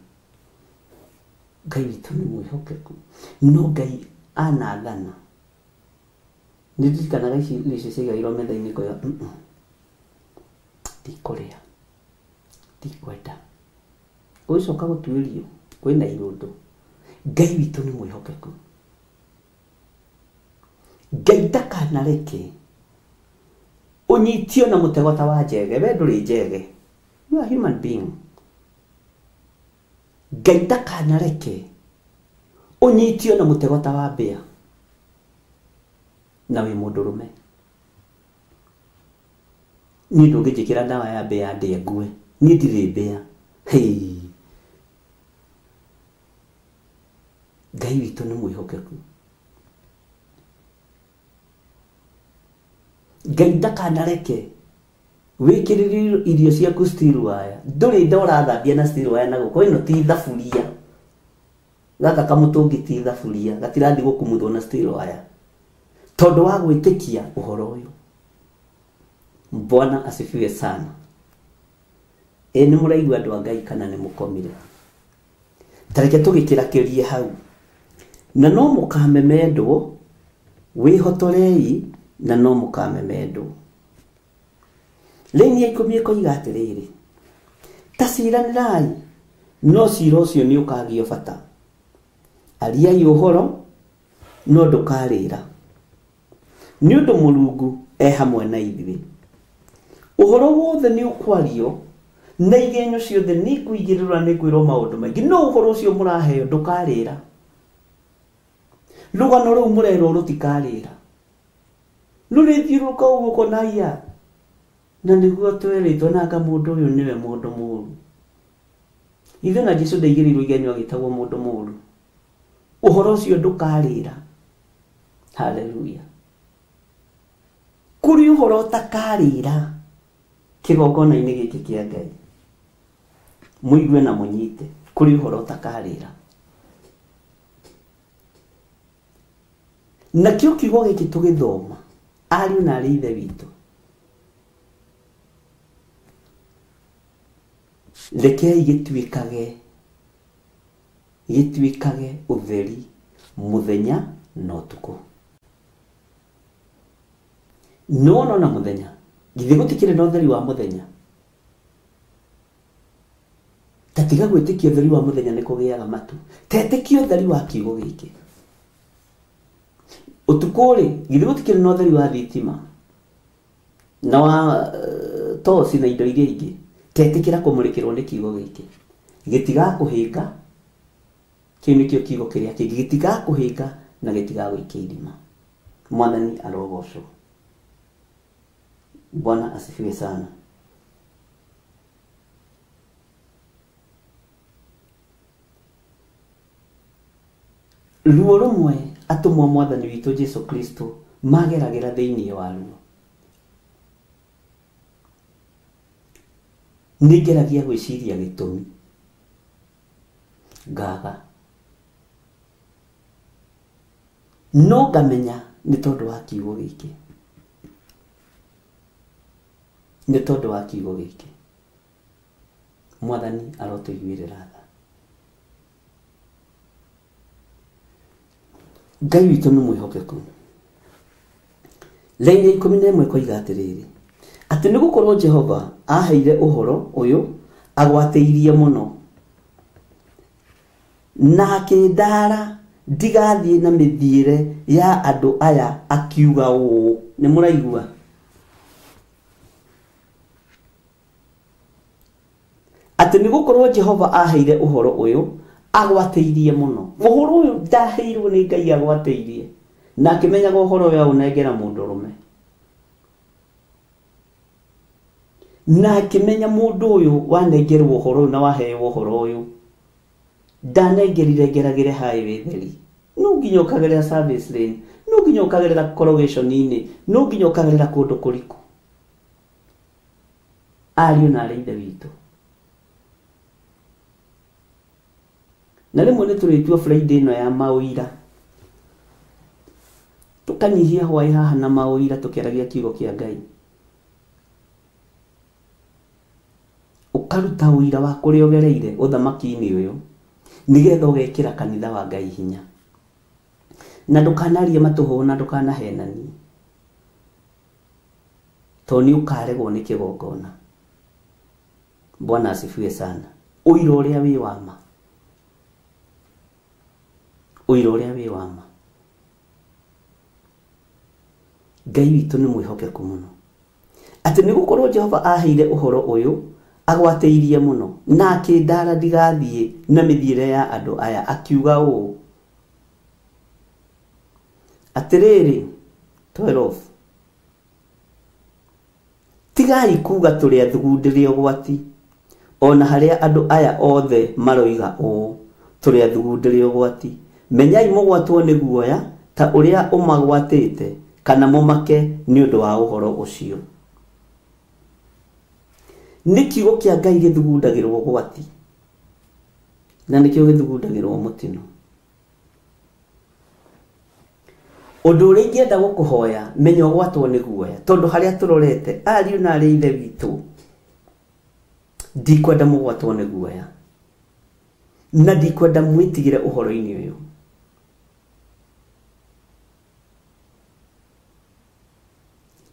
Ngai witũ nĩ mwĩhokeku, no Ngai anathana. Nĩ ndirikanaga ici irio icio ciaigagĩrwo metha-inĩ ngoiga ndikũrĩa, ndikwenda. Ũgĩcoka gũtuĩrio kwĩna irũndũ. Ngai witũ nĩ mwĩhokeku. Ngai ndakanareke ũnyitio na mũtego ta wa njege. We ndũrĩ njege, you are human being. Ngai ndakanareke ũnyitio na mũtego ta wa mbĩa na wĩ mũndũrũme. Niĩ ndũngĩnjĩkĩra ndawa ya mbĩa ndĩe ngue, niĩ ndirĩ mbĩa. Hei, Ngai witũ nĩ mwĩhokeku. Ngai ndakanareke wĩkĩrĩrie irio ciaku steel wire. Ndũrĩ nda ũrathambia na steel wire na gũkũ, ĩno ti thaburia, gaka kamũtũngi ti thaburia, gatirathiĩ gũkumuthwo na steel wire, tondũ wa gwĩtĩkia ũhoro ũyũ. Bwana asifiwe sana. Ĩ nĩ mũraigua andũ a Ngai kana nĩ mũkomire? Ta reke tũgĩkĩrakĩrie hau. Na no mũkamemendwo, wĩhotorei na no mũkamemendwo. Raini ya 10 ĩkoiga atĩrĩrĩ, ta ciranĩrai, no cira ũcio nĩ ũkagio bata. Ariai ũhoro, no ndũkarĩra, nĩ ũndũ Mũrungu e hamwe na ithuĩ. Ũhoro wothe nĩ ũkwario, na igenyo ciothe nĩ ikũigĩrĩrwo na nĩ ngwĩrwo maũndũ maingĩ, no ũhoro ũcio mũraheo ndũkarĩra. Rũgano rũu mũrerwo rũtikarĩra, rũrĩthiũrũrũka ũguo ũkona na nĩguo twerĩtwo nanga mũndũ ũyũ nĩwe mũndũ mũũru. Ithe na Jesũ ndaigĩrĩirwo igenyo agĩtagwo mũndũ mũũru. Ũhoro ũcio ndũkarĩra. Haleluya. Kũrĩ ũhoro ũtakarĩra kĩgongona-inĩ gĩkĩ kĩa Ngai, mũigue na mũnyite. Kũrĩ ũhoro ũtakarĩra. Nakĩo kiugo gĩkĩ tũgĩthoma, ariũ na arĩ ithe witũ, rekei gĩtuĩkage ũtheri mũthenya na ũtukũ. No na mũthenya, githĩ gũtikĩrĩ na ũtheri wa mũthenya? Ta tiga gwĩtĩkia ũtheri wa mũthenya nĩ kũgĩaga matu. Tetĩkia ũtheri wa kiugo gĩkĩ. Ũtukũ rĩ, githĩ gũtikĩrĩ na ũtheri wa thitima na wa toci na indo iria ingĩ? Tetĩkĩra kũmũrĩkĩrwo nĩ kiugo gĩkĩ. Gĩtigakũhĩnga. Kĩu nĩkĩo kiugo kĩrĩa kĩngĩ, gĩtigakũhĩnga na gĩtigagũikia irima. Mwathani arogocwo. Bwana asifiwe sana. Ruo rũmwe atũmwo Mwathani witũ Jesu Kristo mageragĩra thĩinĩ wa ruo. Nĩngeragia gwĩciria gĩtũmi ngaga, no ngamenya nĩ tondũ wa kiugo gĩkĩ. Nĩ tondũ wa kiugo gĩkĩ. Mwathani arotũiguĩrĩra tha. Ngai witũ nĩ mwĩhokeku. Raini ya 11 koiga atĩrĩrĩ, atĩ nĩ gũkorwo Jehova aheire ũhoro ũyũ agwatĩirie mũno, na akĩndara ndigathiĩ na mĩthiĩre ya andũ aya, akiuga ũũ. Nĩ mũraigua? Atĩ nĩ gũkorwo Jehova aheire ũhoro ũyũ agwatĩirie mũno. Ũhoro ũyũ ndaheirwo nĩ Ngai agwatĩirie, na akĩmenyaga ũhoro ũyũ aũnengera mũndũrũme, na akĩmenya mũndũ ũyũ wanengerwo ũhoro ũyũ na waheo ũhoro ũyũ ndanengerire ngeragĩre highway theri. No nginya ũkagerera service lane, no nginya ũkagerera corrugation-inĩ, no nginya ũkagerera kũndũ kũriku. Ariũ na arĩ ithe witũ, na rĩmwe nĩ tũrĩtua Friday ĩno ya maũira, tũkanyihia hwaĩ haha na maũira tũkĩaragia kiugo kĩa Ngai. Ũkaruta ũira wa kũrĩa ũgereire ũthamaki-inĩ ũyũ, nĩgetha ũgekĩra kanitha wa Ngai hinya. Na ndũkanarie matũhũ na ndũkanahenanie, tondũ nĩ ũkaregwo nĩ kĩgongona. Bwana asifiwe sana. Ũira ũrĩa wĩ wa ma, ũira ũrĩa wĩ wa ma. Ngai witũ nĩ mwĩhokeku mũno. Atĩ nĩ gũkorwo Jehova aheire ũhoro ũyũ agwatĩirie mũno, na akĩndara ndigathiĩ na mĩthiĩre ya andũ aya, akiuga ũũ. Atĩrĩrĩ, 12, tigai kuga tũrĩ athugundĩre ũgwati, ona harĩa andũ aya othe maroiga ũũ, tũrĩ athugundĩre ũgwati. Menyai mũgwatwo nĩ guoya ta ũrĩa ũmagwatĩte, kana mũmake nĩ ũndũ wa ũhoro ũcio. Nĩ kiugo kĩa Ngai gĩthugundagĩrwo ũgwati, na nĩkĩo gĩthugundagĩrwo mũtino. Ũndũ ũrĩa ingĩenda gũkũhoya, menya ũgwatwo nĩ guoya, tondũ harĩa tũrorete ariũ na arĩ ithe witũ, ndikwenda mũgwatwo nĩ guoya, na ndikwenda mwĩtigĩre ũhoro-inĩ ũyũ.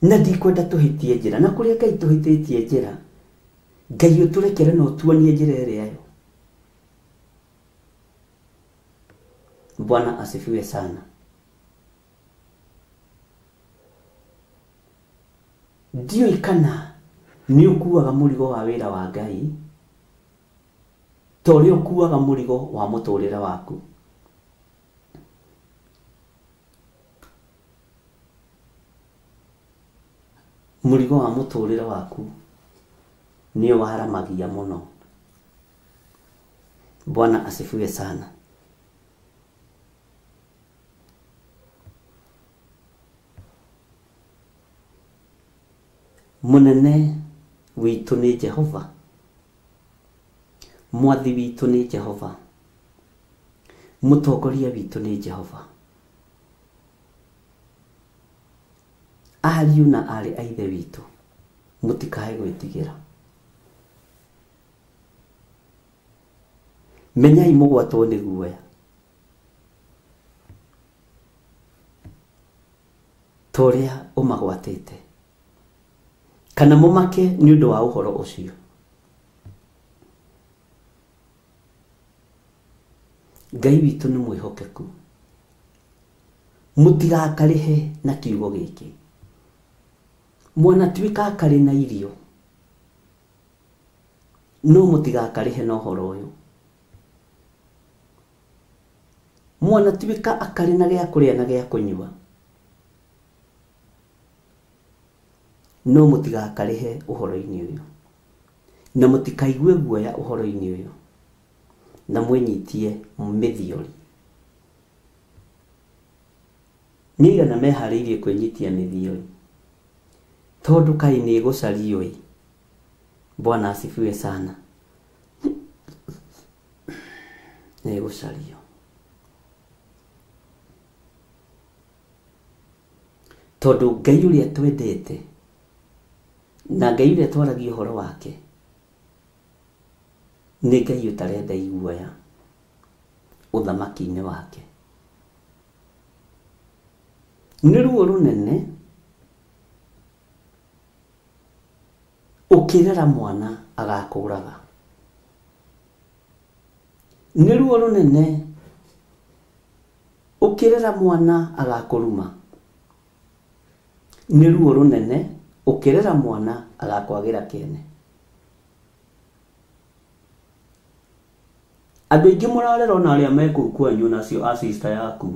Na ndikwenda tũhĩtie njĩra, na kũrĩa Ngai tũhĩtĩtie njĩra, Ngai ũtũrekere na ũtuonie njĩra ĩrĩa yo. Bwana asifiwe sana. Ndiũĩ kana nĩ ũkuaga mũrigo wa wĩra wa Ngai ta ũrĩa ũkuaga mũrigo wa mũtũrĩre waku. Mũrigo wa mũtũrĩre waku nĩ waramagia mũno. Bwana asifiwe sana. Mũnene witũ nĩ Jehova, Mwathi witũ nĩ Jehova, mũtongoria witũ nĩ Jehova. Ariũ na aarĩ a Ithe witũ, mũtikae gwĩtigĩra. Menyai mũgwatwo nĩ guoya, ta ũrĩa ũmagwatĩte, kana mũmake nĩ ũndũ wa ũhoro ũcio. Ngai witũ nĩ mwĩhokeku. Mũtigakarĩhe na kiugo gĩkĩ. Mwanatuĩka akarĩ na irio, no mũtigakarĩhe na ũhoro ũyũ. Mwanatuĩka akarĩ na gĩa kũrĩa na gĩa kũnyua, no mũtigakarĩhe ũhoro-inĩ ũyũ, na mũtikaigue guoya ũhoro-inĩ ũyũ, na mwĩnyitie mĩthiori. Nĩ aigana meharĩirie kwĩnyitia mĩthiori, tondũ kaĩ nĩ ĩgũcario ĩ. Bwana asifiwe sana. Nĩ ĩgũcario tondũ Ngai ũrĩa twendete na Ngai ũrĩa twaragia ũhoro wake nĩ Ngai ũtarenda iguoya ũthamaki-inĩ wake. Nĩ ruo rũnene ũkĩrera mwana agakũraga. Nĩ ruo rũnene ũkĩrera mwana agakũruma. Nĩ ruo rũnene ũkĩrera mwana agakwagĩra kĩene. Andũ aingĩ mũrarera ona arĩa me kũu kwanyu, onacio a sister yaku,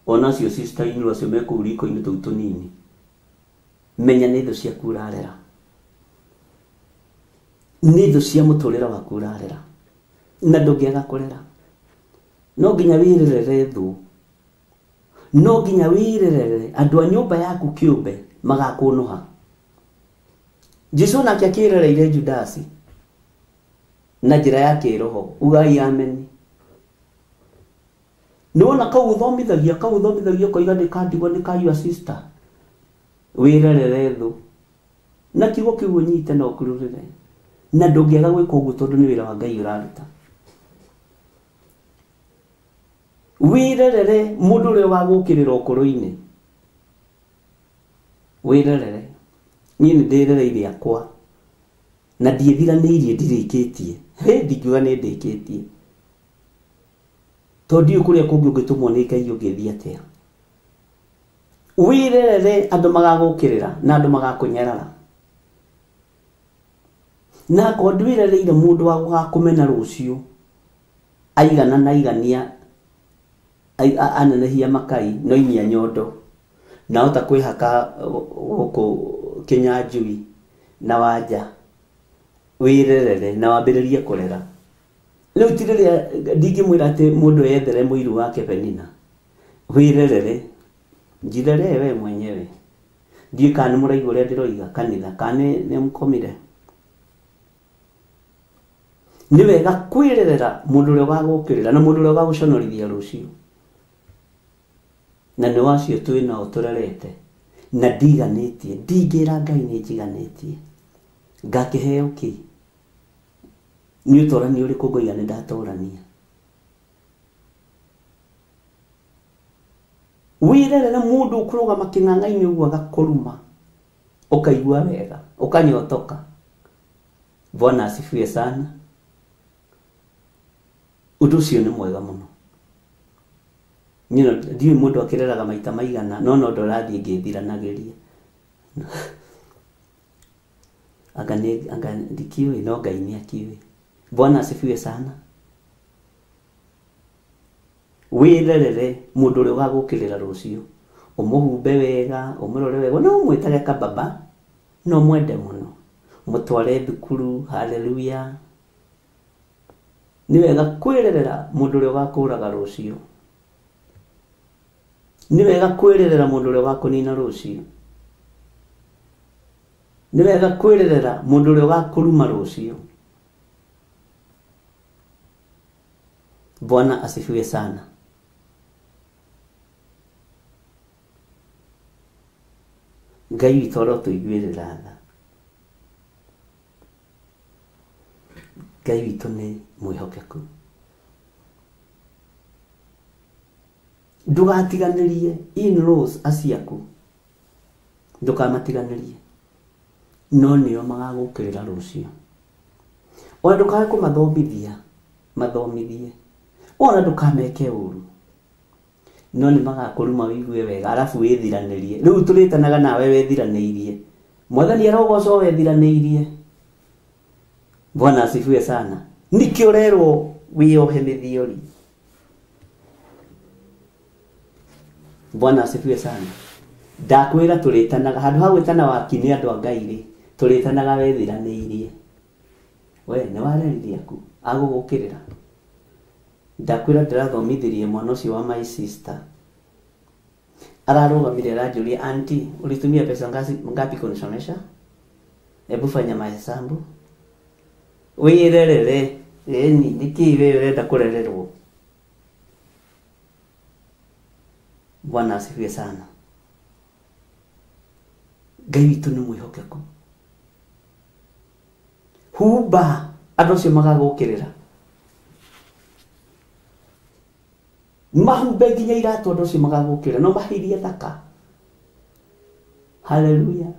onacio sister in law acio me kũu riko-inĩ tũu tũnini, menya nĩ thũ ciaku ũrarera, nĩ thũ cia mũtũrĩre waku ũrarera, na ndũngĩaga kũrera. No nginya wĩrerere thũ, no nginya wĩrerere andũ a nyũmba yaku kĩũmbe magakũnũha. Jesu nake akĩrereire Judasi na njĩra ya kĩroho. Ugai ameni. Nĩwona kau ũthomithagia, kau ũthomithagia ũkoiga nĩ kandigwa, nĩ ka your sister. Wĩrerere thũ na kiugo kĩu ũnyite na ũkururĩre, na ndũngĩaga gwĩka ũguo tondũ nĩ wĩra wa Ngai ũraruta. Wĩrerere mũndũ ũrĩa ũgagũkĩrĩra ũkũrũ-inĩ, wĩrerere. Niĩ nĩ ndĩrereire akwa na ndiĩthiranĩirie, ndirĩkĩtie. Hĩ, ndingiuga nĩ ndĩkĩtie, tondũ ndiũĩ kũrĩa kũngĩ ũngĩtũmwo nĩ Ngai ũngĩthiĩ atĩa. Wĩrerere andũ magagũkĩrĩra na andũ magakũnyarara, na akorwo ndwĩrereire mũndũ wa gũgakũmena rũciũ aigana na aigania anenehia makai no inia nyondo, na hota kwĩhaka gũkũ Kĩnyanjui na Wanja. Wĩrerere na wambĩrĩrie kũrera. Rĩu ti rĩrĩa ndingĩmwĩra atĩ mũndũ eyethere mũiru wake Penina. Wĩrerere, njireree we mwenyewe. Ndiũĩ kana nĩ mũraigua ũrĩa ndĩroiga kanitha, kana nĩ mũkomire. Nĩ wega kwĩrerera mũndũ ũrĩa ũgagũkĩrĩra na mũndũ ũrĩa ũgagũconorithia rũciũ, na nĩ wacio twĩ nao tũrerete, na ndiganĩtie, ndingĩra Ngai nĩ njiganĩtie, ngakĩheo kĩ? Nĩ ũtorani ũrĩkũ ngoiga nĩ ndatorania? Wĩrerere mũndũ ũkũrũgama kĩng'ang'a-inĩ ũguo agakũruma, ũkaigua wega, ũkanyotoka. Bwana asifiwe sana. Ũndũ ũcio nĩ mwega mũno. Ndiũĩ mũndũ akĩreraga maita maigana, no no ndũrathiĩ ngĩthiranagĩria. Anga ndikĩũĩ, no Ngai nĩ akĩũĩ. Bwana asifiwe sana. Wĩrerere mũndũ ũrĩa ũgagũkĩrĩra rũciũ, ũmũhumbe wega, ũmũrore wega, no ũmwĩtage kababa, no mwende mũno, mũtware thukuru. Haleluya. Nĩ wega kwĩrerera mũndũ ũrĩa ũgakũraga rũciũ. Nĩ wega kwĩrerera mũndũ ũrĩa ũgakũnina rũciũ. Nĩ wega kwĩrerera mũndũ ũrĩa ũgakũruma rũciũ. Bwana asifiwe sana. Ngai witũ arotũiguĩrĩra tha. Ngai witũ nĩ mwĩhokeku. Ndũgatiganĩrie in-laws aciaku, ndũkamatiganĩrie, no nĩo magagũkĩrĩra rũciũ. Ona ndũkae kũmathomithia, mathomithie. Ona ndũkameke ũru, no nĩ magakũruma wĩigue wega, arabu wĩthiranĩrie. Rĩu tũrĩtanaga nawe wethiranĩirie. Mwathani arogocwo wethiranĩirie. Bwana asifiwe sana. Nĩkĩo ũrerwo wĩyohe mĩthiori. Bwana asifiwe sana. Ndakwĩra tũrĩtanaga handũ ha gwĩtana waki nĩ andũ a Ngai rĩ, tũrĩtanaga wethiranĩirie. We nĩ warerire aku agũgũkĩrĩra. Ndakwĩra ndĩrathomithirie mwana ũcio wa my sister. Ararũgamire aranjũria, auntie, ulitumia pesa ngapi kunisomesha? Hebu fanya mahesabu. Wĩrerere, ĩni nĩkĩĩ we ũrenda kũrererwo? Bwana asifiwe sana. Ngai witũ nĩ mwĩhokeku. Humba andũ acio magagũkĩrĩra. Mahumbe nginya iratũ andũ acio magagũkĩrĩra, no mahe thaka. Haleluya.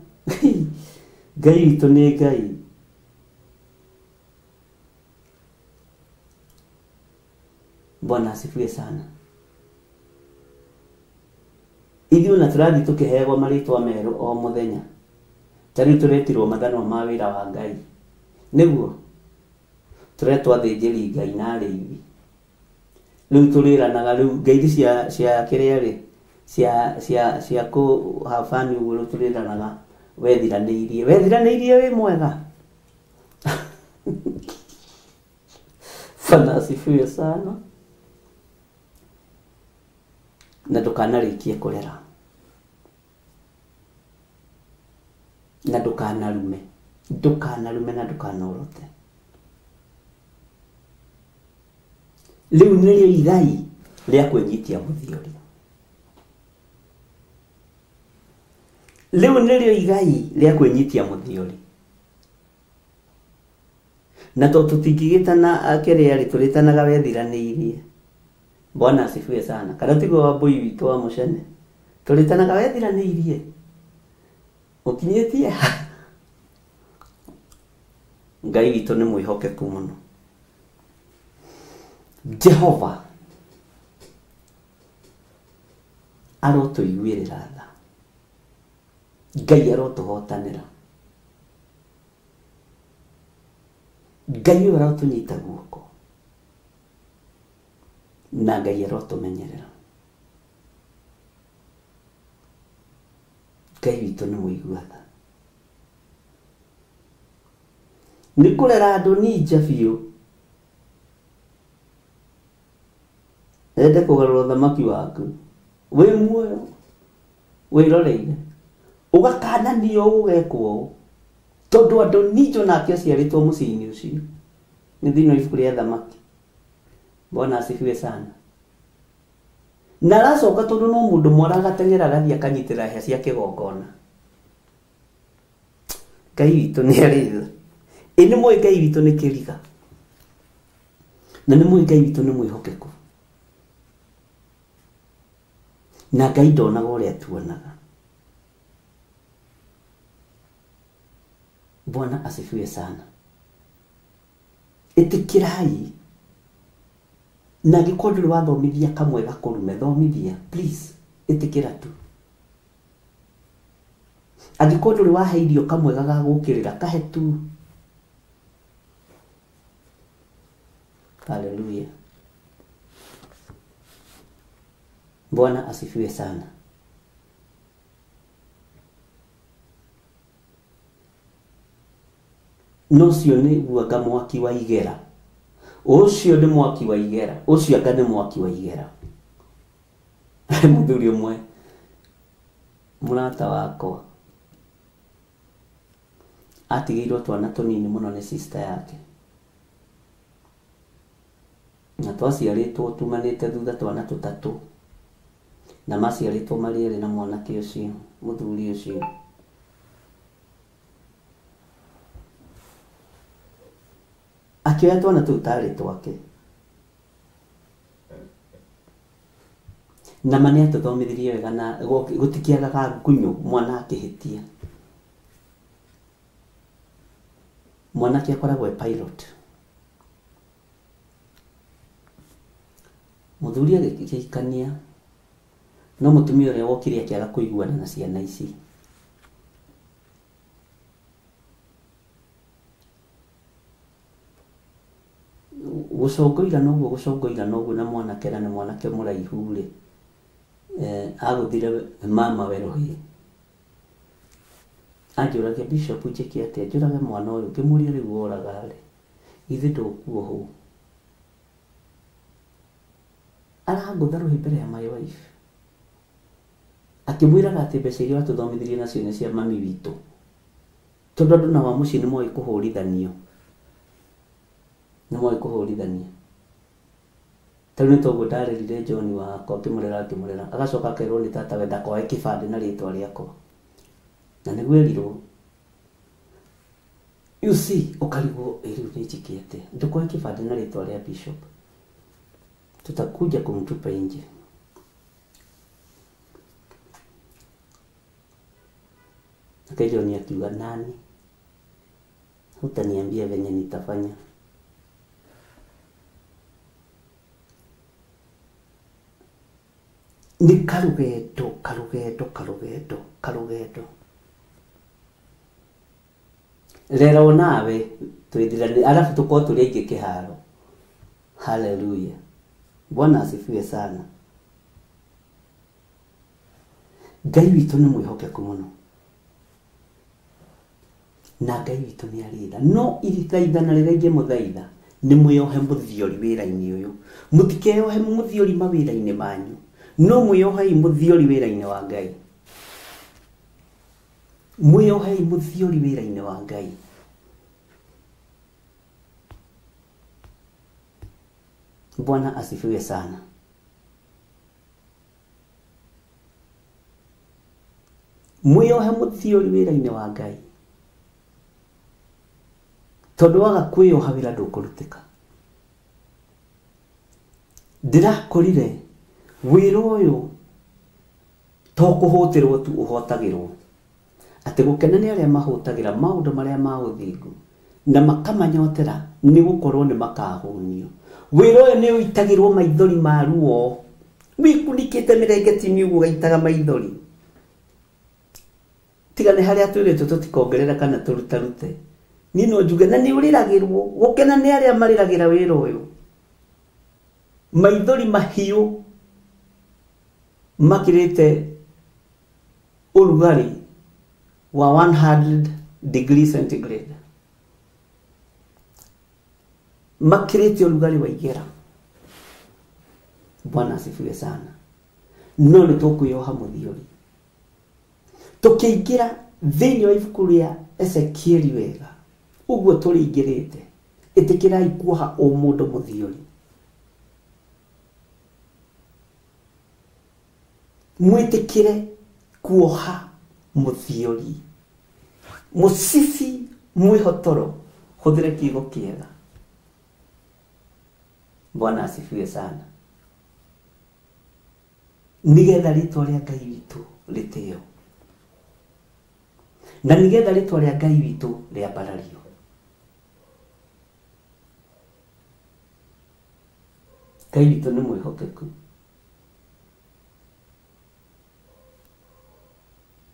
Ngai witũ nĩ Ngai. Bwana asifiwe sana. Ithuĩ na tũrathiĩ tũkĩheagwo marĩtwa merũ o mũthenya. Ta rĩu tũretirwo mathanwa ma wĩra wa Ngai. Nĩguo tũretwo athĩnjĩri Ngai na arĩithi. Rĩu tũrĩranaga rĩu ngeithi cia kĩrĩa rĩ, cia kũ habani ũguo rĩu tũrĩranaga wethiranĩirie. Wethiranĩirie wĩ mwega. Bwana asifiwe sana. Na ndũkanarĩkie kũrera. Na ndũkanarume. Ndũkanarume na ndũkanorote. Rĩu nĩrĩo igai rĩa kwĩnyitia mũthiori. Rĩu nĩrĩo igai rĩa kwĩnyitia mũthiori. Na to tũtingĩgĩtana kĩrĩa rĩ, tũrĩtanaga wethiranĩirie. Bwana asifiwe sana. Kana tiguo Wambũi witũ wa mũcene. Tũrĩtanaga wethiranĩirie. Ũkinyĩtie ha? Ngai witũ nĩ mwĩhokeku mũno. Jehova arotũiguĩrĩra tha. Ngai arotũhotanĩra. Ngai ũyũ arotũnyita guoko. Na Ngai arotũmenyerera. Ngai witũ nĩ mũigua tha. Nĩ kũrera andũ ninja biũ. Ende kũgarũra ũthamaki waku. Wĩ muoyo, wĩroreire. Ũgakananio ũgekwo ũũ. Tondũ andũ ninja nake aciarĩtwo mũciĩ-inĩ ũcio. Nĩ thĩinĩ wa ibuku rĩa Thamaki. Bwana asifiwe sana. Na aracoka tondũ no mũndũ mwara agateng'era agathiĩ akanyitĩrĩra hĩa cia kĩgongona. Ngai witũ nĩ arĩ tha. Ĩ nĩ mũĩ Ngai witũ nĩ kĩriga. Na nĩ mũĩ Ngai witũ nĩ mwĩhokeku. Na Ngai ndonaga ũrĩa tuonaga. Bwana asifiwe sana. Ĩtĩkĩrai. Na angĩkorwo ndũrĩ wathomithia kamwe gakũrume, thomithia, please, ĩtĩkĩra tu. Angĩkorwo ndũrĩ wahe irio kamwe gagagũkĩrĩra, kahe tu. Haleluya. Bwana asifiwe sana. No cio nĩguo anga mwaki wa igera. Ũcio nĩ mwaki wa igera. Ũcio anga nĩ mwaki wa igera. Mũthuri ũmwe mũrata wakwa atigĩirwo twana tũnini mũno nĩ sister yake. Na twaciarĩtwo tumanĩte thutha twana tũtatũ na maciarĩtwo marĩ erĩ na mwanake ũcio mũthuri ũcio. Akĩoya twana tũu tarĩ twake na ma nĩatũthomithirie wega na gũtikĩagaga ngunyũ mwana akĩhĩtia. Mwanake akoragwo e pilot. Mũthuri agĩkĩhikania no mũtumia ũrĩa wokire akĩaga kũiguana na ciana ici. Gũcongoira noguo gũcongoira noguo na mwanake na nĩ mwanake mũraihu rĩ, agũthire mama we rũhĩ. Anjũragia Bishop njĩke atĩa, njũrage mwana ũyũ, ngĩmũria rĩu woraga rĩ, githĩ ndũkuohwo. Arangũtha rũhĩ mbere ya my wife. Akĩmwĩraga atĩ mbeca iria watũthomithirie nacio nĩ cia mami witũ. Tondũ andũ nao a mũciĩ nĩ moĩ kũhũrithanio. Nĩ moĩ kũhũrithania. Ta rĩu nĩ toguo ndarerire John wakwa ngĩmũrera ngĩmũrera. Agacoka akerwo nĩ tata we ndakoe kĩbandĩ na rĩtwa rĩakwa. Na nĩguo erirwo. You see, ũkarigwo ĩ rĩu nĩ njĩke atĩa. Ndũkoe kĩbandĩ na rĩtwa rĩa Bishop. Tutakuja kumtupa nje. Nake John akiuga nani? Hutaniambia venye nitafanya. Nĩ karũgendo karũgendo karũgendo karũgendo. Rera onawe twithirane arafu tukorwo tũrĩ aingĩ kĩharo. Haleluya. Bwana asifiwe sana. Ngai witũ nĩ mwĩhokeku mũno. Na Ngai witũ nĩ arĩ tha. No ithaithana rĩrĩa ingĩmũthaitha nĩ mwĩohe mũthiori wĩra-inĩ ũyũ. Mũtikeohe mũthiori mawĩra-inĩ manyu. No mwĩohei mũthiori wĩra-inĩ wa Ngai. Mwĩohei mũthiori wĩra-inĩ wa Ngai. Bwana asifiwe sana. Mwĩohe mũthiori wĩra-inĩ wa Ngai. Tondũ waga kwĩyoha wĩra ndũkũrutĩka. Ndĩrakorire wĩra ũyũ to kũhũtĩrwo tu ũhotagĩrwo. Atĩ gũkena nĩ arĩa mahũtagĩra maũndũ marĩa ma ũthingu na makamanyotera nĩ gũkorwo nĩ makahũnio. Wĩra ũyũ nĩ ũitagĩrwo maithori ma ruo. Wĩkunĩkĩte mĩrengeti-inĩ ũguo ũgaitaga maithori. Tiga nĩ harĩa twĩrĩtwo tũtikongerera kana tũrutarute. Niĩ no njuge na nĩ ũrĩragĩrwo. Gũkena nĩ arĩa marĩragĩra wĩra ũyũ. Maithori mahiũ makĩrĩte ũrugarĩ wa 100 degrees centigrade. Makĩrĩte ũrugarĩ wa igera. Bwana asifiwe sana. No nĩ tũkwĩyoha mũthiori. Tũkĩingĩra thĩinĩ wa ibuku rĩa Ezekieli wega ũguo tũrĩingĩrĩte, ĩtĩkĩrai kuoha o mũndũ mũthiori. Mwĩtĩkĩre kuoha mũthiori. Mũcibi mwĩhotoro, hũthĩre kiugo kĩega. Bwana asifiwe sana. Nĩgetha rĩtwa rĩa Ngai witũ rĩtĩo. Na nĩgetha rĩtwa rĩa Ngai witũ rĩambarario. Ngai witũ nĩ mwĩhokeku.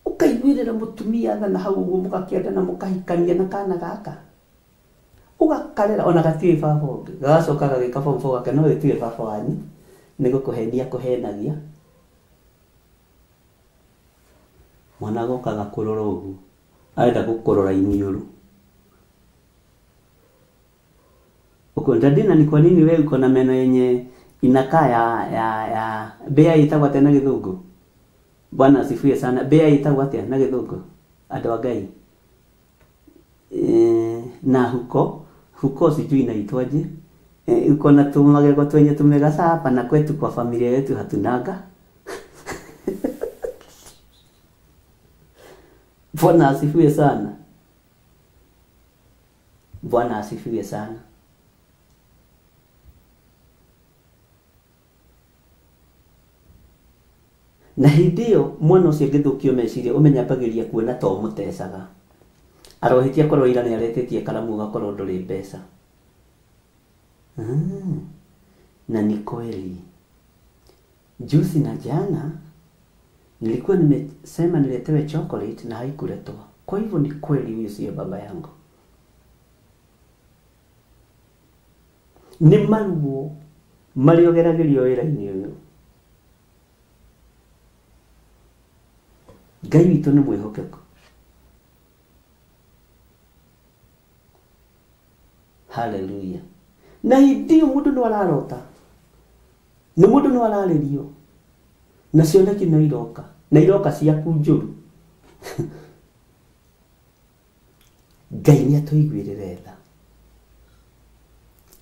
Ũkaiguĩrĩra mũtumia tha na hau ũguo mũgakĩendana mũkahikania na kana gaka. Ũgakarera ona gatiũĩ baba ũngĩ. Gagacoka gagĩka form 4 gake no gĩtiũĩ baba wanyu. Nĩ gũkũhenia kũhenagia. Mwana agoka agakũrora ũguo. Arenda gũkũrora iniũrũ. Uko Dadina, ni kwa nini wewe uko na meno yenye inakaa ya bea ĩtagwo atĩa na gĩthũngũ? Bwana asifiwe sana. Bea ĩtagwo atĩa na gĩthũngũ? Andũ a Ngai. Na huko sijui inaitwaje. Uko na tumagego twenye tumegasa hapa na kwetu kwa familia yetu hatunaga. Bwana asifiwe sana. Bwana asifiwe sana. Na hĩndĩ ĩyo mwana ũcio angĩthũkio meciria ũmenyambagĩria kuona to mũtecaga. Arohĩtia korwo ira nĩaretĩtie karamu ũgakorwo ndũrĩ mbeca. Na ni kweli. Juzi na jana nilikuwa nimesema niletewe chocolate na haikuletwa. Kwa hivyo ni kweli huyu sio baba yangu. Nĩ maruo marĩa ũgeragĩrio wĩra-inĩ ũyũ. Ngai witũ nĩ mwĩhokeku. Haleluya. Na hĩndĩ ĩyo mũndũ no ararota, na mũndũ no ararĩrio, na cioneki no iroka, na iroka ciaku njũru. Ngai nĩ atũiguĩrĩre tha.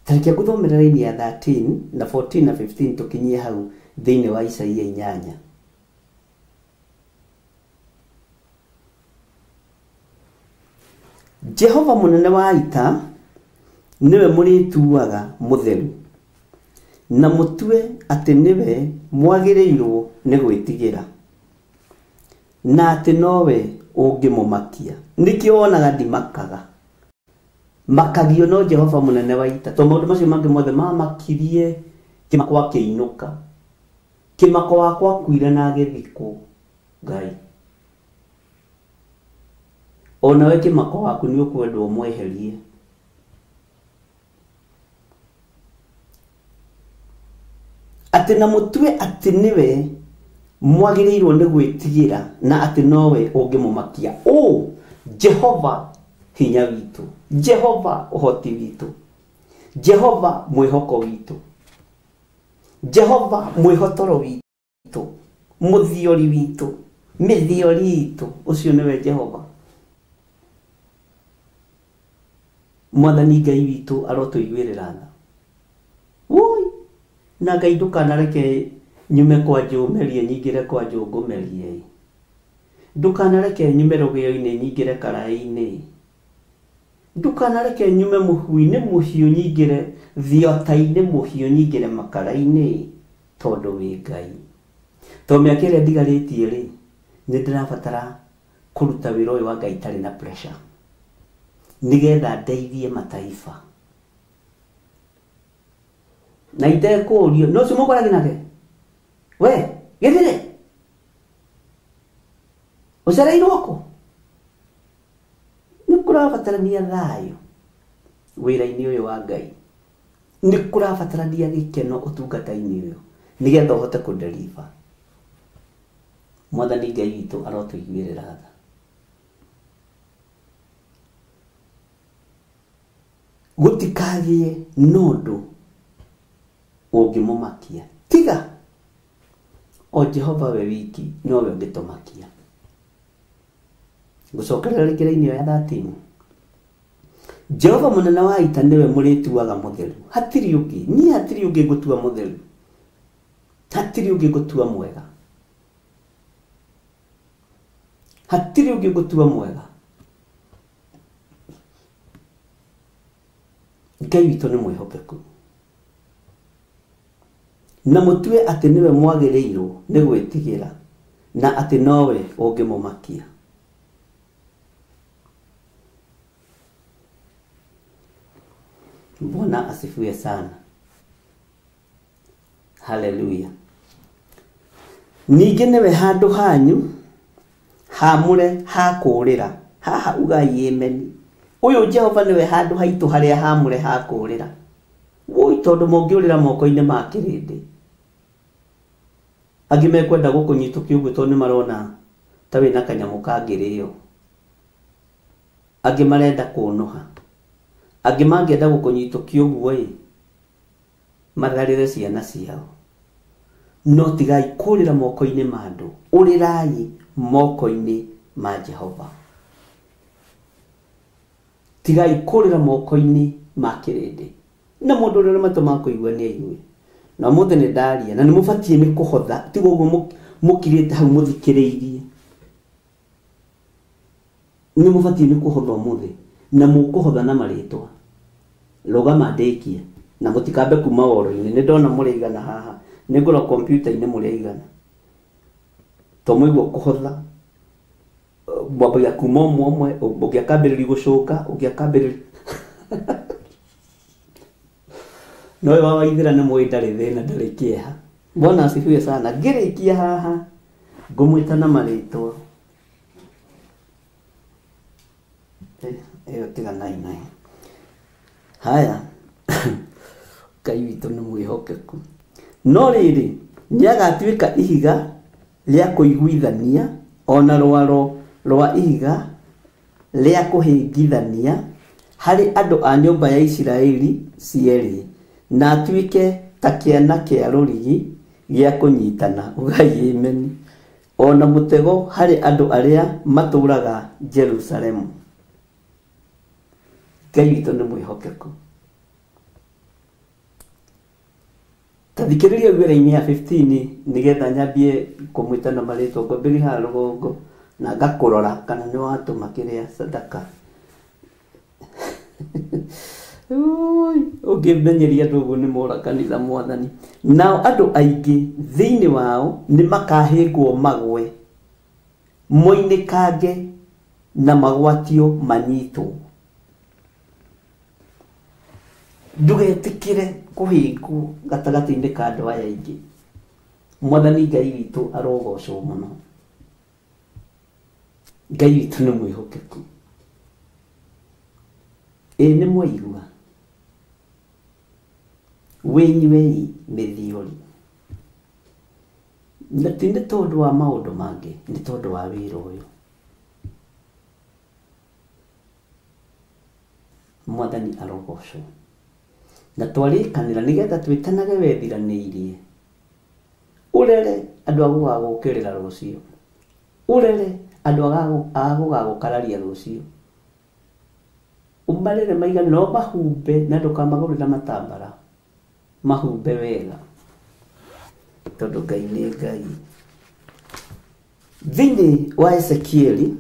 Ta reke ngũthomere raini ya 13 na 14 na 15 tũkinyie hau thĩinĩ wa Isaia 8. Jehova mũnene wa ita nĩwe mũrĩtuaga mũtheru na mũtue atĩ nĩwe mwagĩrĩirwo nĩ gwĩtigĩra na atĩ nowe ũngĩmũmakia. Nĩkĩo wonaga ndimakaga, makagio no Jehova mũnene wa ita, to maũndũ macio mangĩ mothe mamakirie. Kĩmako akĩinũka, kĩmako wakwa akuire na agĩthikwo. Ngai onawe kĩmako waku nĩ ũkwendwo ũmweherie. Atĩ na mũtue atĩ nĩwe mwagĩrĩirwo nĩ gwĩtigĩra na atĩ nowe ũngĩmũmakia. Ũ Jehova hinya witũ, Jehova ũhoti witũ, Jehova mwĩhoko witũ, Jehova mwĩhotoro witũ, mũthiori witũ, mĩthiori itũ, ũcio nĩwe Jehova. Mwathani Ngai witũ arotũiguĩrĩra tha. Woi, na Ngai ndũkanareke nyume kwa njũmerie nyingĩre kwa njũngũmerie. Ndũkanareke nyume rũgĩo-inĩ nyingĩre karaĩ-inĩ. Ndũkanareke nyume mũhu-inĩ mũhiũ nyingĩre thiota-inĩ mũhiũ nyingĩre makara-inĩ, tondũ wĩ Ngai. To mĩaka ĩrĩa ndigarĩtie rĩ, nĩ ndĩrabatara kũruta wĩra ũyũ wa Ngai itarĩ na pressure, nĩgetha ndeithie mataifa. Na itekũũrio no ũcio mũkwaragi nake we gĩthire ũcereirwo kũ? Nĩ kũrabatarania thayũ wĩra-inĩ ũyũ wa Ngai, nĩ kũrabatarania gĩkeno ũtungata-inĩ ũyũ nĩgetha ũhote kũdeliver. Mwathani Ngai witũ arotũiguĩrĩra tha. Gũtikagĩe na ũndũ ũngĩmũmakia tiga o Jehova we wiki nowe ũngĩtũmakia. Ngũcokerera rĩngĩ raini ĩyo ya 13. Jehova mũnene wa ita nĩwe mũrĩtuaga mũtheru, hatirĩ ũngĩ. Niĩ hatirĩ ũngĩ ngũtua mũtheru, hatirĩ ũngĩ ngũtua mwega, hatirĩ ũngĩ ngũtua mwega. Ngai witũ nĩ mwĩhokeku na mũtue atĩ nĩwe mwagĩrĩirwo nĩ gwĩtigĩra na atĩ nowe ũngĩmũmakia. Bwana asifiwe sana. Haleluya. Ningĩ nĩwe handũ hanyu hamũre ha kũũrĩra. Haha ugai ameni. Ũyũ Jehova nĩwe handũ haitũ harĩa hamũre ha kũũrĩra. Woi, tondũ mũngĩũrĩra moko-inĩ ma kĩrĩndĩ, angĩ mekwenda gũkũnyitũkia ũguo tondũ nĩmarona ta wĩna kanyamũ kangĩrĩo. Angĩ marenda kũnũha, angĩ mangĩenda gũkũnyitũkia ũguo ĩ, matharĩre ciana ciao. No tigai kũũrĩra moko-inĩ ma andũ, ũrĩrai moko-inĩ ma Jehova. Tigai kũũrĩra moko-inĩ ma kĩrĩndĩ, Na mũndũ ũrĩa ũrĩ matũ ma kũigua nĩ aigue. Na ũmũthĩ nĩ ndaria na nĩ mũbatiĩ nĩ kũhotha, tiga ũguo mũkirĩte hau mũthikĩrĩirie. Nĩ mũbatiĩ nĩ kũhotha ũmũthĩ na mũkũhotha na marĩtwa. Rũgama ndĩkie na mũtikambe kuma woro-inĩ. Nĩ ndona mũrĩ aigana haha, nĩ ngũrora kompiuta-inĩ mũrĩ aigana. To mũigua kũhotha mwambagia kuma ũmwe ũmwe, ũngĩ akambĩrĩria gũcũnga, ũngĩ akambĩrĩria no ũyũ wa Waithĩra nĩ mũĩ ndarĩ thĩna, ndarĩ kĩeha. Bwana asifiwe sana. Ngĩrĩkia haha ngũmwĩta na marĩtwa. Ĩyo tiganai nayo. Haya, Ngai witũ nĩ mwĩhokeku. No rĩrĩ, nĩagatuĩka ihiga rĩa kũiguithania, ona rwaro rwa ihiga rĩa kũhĩngithania harĩ andũ a nyũmba ya Isiraeli cierĩ, na atuĩke ta kĩana kĩa rũrigi gĩa kũnyitana, ugai amen, ona mũtego harĩ andũ arĩa matũũraga Jerusalemu. Ngai witũ nĩ mwĩhokeku. Ta thikĩrĩria wĩra-inĩ ya 15 nĩgetha nyambie kũmwĩta na marĩtwa, ngwambĩrĩria haha rũgongo na ngakũrora kana nĩ watũma kĩrĩa sadaka. Ũngĩmenyeria andũ ũguo nĩ mora kanitha mwathani. Nao andũ aingĩ thĩinĩ wao nĩ makahĩngwo magwe, moinĩkange na magwatio manyitwo. Ndũgetĩkĩre kũhĩngwo gatagatĩ-inĩ ka andũ aya aingĩ. Mwathani Ngai witũ arogocwo mũno. Ngai witũ nĩ mwĩhokeku. Ĩ nĩ mwaigua, wĩnyuei mĩthiori. Na ti nĩ tondũ wa maũndũ mangĩ, nĩ tondũ wa wĩra ũyũ. Mwathani arogocwo. Na twarĩkanĩra nĩgetha twĩtanage wethiranĩirie. Ũrere andũ a gũgagũkĩrĩra rũciũ. Ũrere andũ a gũgagũkararia rũciũ. Ũmarere maigana no mahumbe na ndũkamagũrĩre matambara. Mahumbe wega. Tondũ Ngai nĩ Ngai. Thĩinĩ wa Ezekieli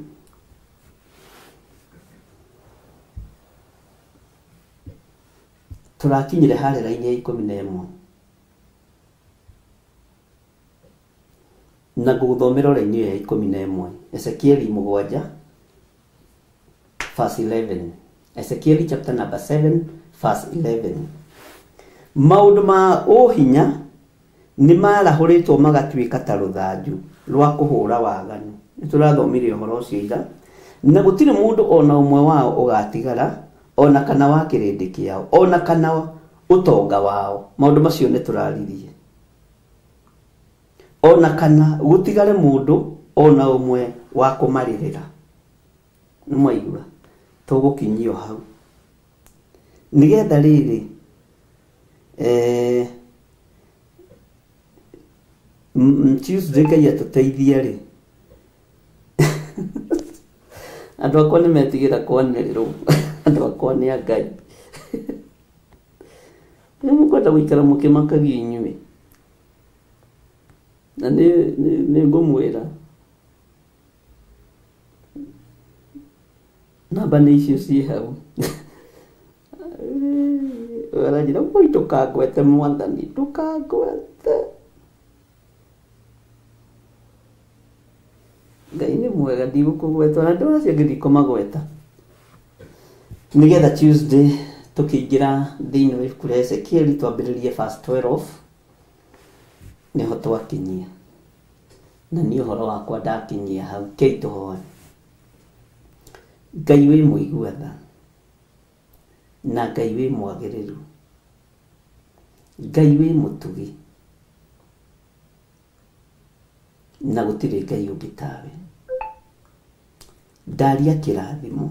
tũrakinyire harĩa raini ya 11. Na ngũgũthomera raini ya 11. Ezekieli 7 verse 11. Ezekieli chapter number 7 verse 11. Maũndũ ma ũhinya nĩ marahũrĩtwo magatuĩka ta rũthanju rwa kũhũra waganu. Nĩ tũrathomire ũhoro ũcio ira. Na gũtirĩ mũndũ ona ũmwe wao ũgatigara, ona kana wa kĩrĩndĩ kĩao, ona kana ũtonga wao. Maũndũ macio nĩ tũraririe. Ona kana gũtigare mũndũ ona ũmwe wa kũmarĩrĩra. Nĩ mwaigua, tũgũkinyio hau. Nĩgetha rĩrĩ Tuesday Ngai atũteithie rĩ, andũ akwa nĩ metigĩra kwanĩrĩrwo. Andũ akwa nĩ a Ngai. Nĩ mũkwenda gũikara mũkĩmakagia inyuĩ. Na nĩ ngũmwĩra namba nĩ icio ciĩ hau. Aranjĩra, woi ndũkangwete mwathani, ndũkangwete. Ngai nĩ mwega, ndigũkũgweta ona andũ acio angĩ ndikũmagweta. Nĩgetha Tuesday tũkĩingĩra thĩinĩ wa ibuku rĩa Ezekieli twambĩrĩrie verse 12 nĩho twakinyia. Na niĩ ũhoro wakwa ndakinyia hau, kei tũhoe. Ngai wĩ mũigua tha na Ngai wĩ mwagĩrĩru, Ngai wĩ mũtugi, na gũtirĩ Ngai ũngĩ tawe. Ndaria kĩrathimo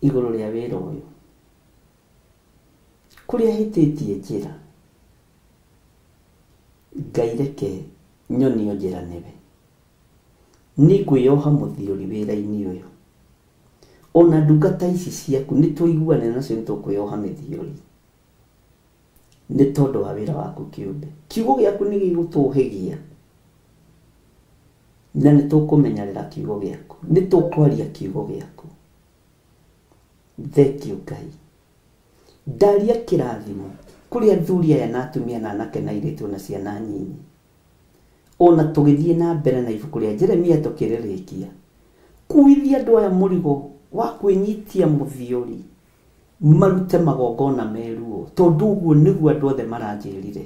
igũrũ rĩa wĩra ũyũ, kũrĩa hĩtĩtie njĩra, Ngai reke nyonio njĩra nĩwe. Nĩ ngwĩyoha mũthiori wĩra-inĩ ũyũ. Ona ndungata ici ciaku nĩ tũiguane nacio nĩ tũkwĩyoha mĩthiori. Nĩ tondũ wa wĩra waku kĩũmbe. Kiugo gĩaku nĩ gĩgũtũhĩgia. Na nĩ tũkũmenyerera kiugo gĩaku. Nĩ tũkwaria kiugo gĩaku. Thank you Ngai. Ndaria kĩrathimo kũrĩ athuri aya na atumia na anake na airĩtu na ciana nyinyi. Ona tũgĩthiĩ na mbere na ibuku rĩa Jeremia tũkĩrĩrĩkia. Kuithia andũ aya mũrigo wa kwĩnyitia mũthiori marute magongona meruo tondũ ũguo nĩguo andũ othe maranjĩrire.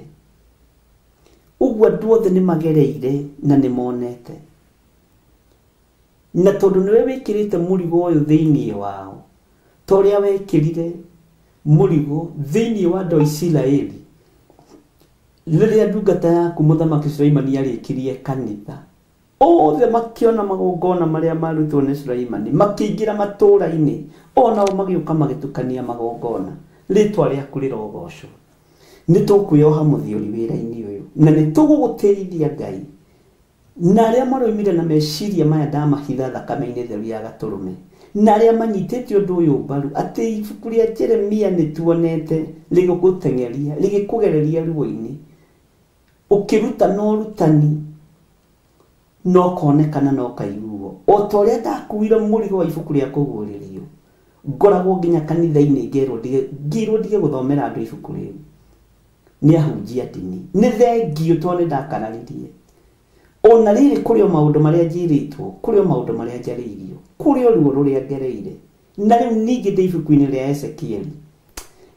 Ũguo andũ othe nĩ magereire na nĩ monete. Na tondũ nĩwe wĩkĩrĩte mũrigo ũyũ thĩinĩ wao, ta ũrĩa wekĩrire mũrigo thĩinĩ wa andũ a Isiraeli rĩrĩa ndungata yaku mũthamaki Suleimani arĩkirie kanitha, othe makĩona magongona marĩa marutwo nĩ Suleimani, makĩingĩra matũũra-inĩ, onao magĩũka magĩtukania magongona. Rĩtwa rĩaku rĩrogocwo. Nĩ tũkwĩoha mũthiori wĩra-inĩ ũyũ na nĩ tũgũgũtĩithia Ngai. Na arĩa maroimire na meciria maya ndamahitha thakame-inĩ theru ya gatũrũme, na arĩa manyitĩte ũndũ ũyũ mbaru atĩ ibuku rĩa Jeremia nĩ tuonete rĩgĩgũteng'eria, rĩgĩkũgereria ruo-inĩ, ũkĩruta na ũrutani no konekana no kaiguo. O ta ũrĩa ndakuire mũrigo wa ibuku rĩa kũguũrĩrio, ngoragwo nginya kanitha-inĩ ngĩrwo ndige gũthomera andũ ibuku rĩu. Nĩ ahunjia ndini, nĩ thengio tondũ nĩ ndakararirie. Ona rĩrĩ kũrĩ o maũndũ marĩa njĩrĩtwo, kũrĩ o maũndũ marĩa njarĩirio, kũrĩ o ruo rũrĩa ngereire. Na rĩu ningĩ ndĩ ibuku-inĩ rĩa Ezekieli,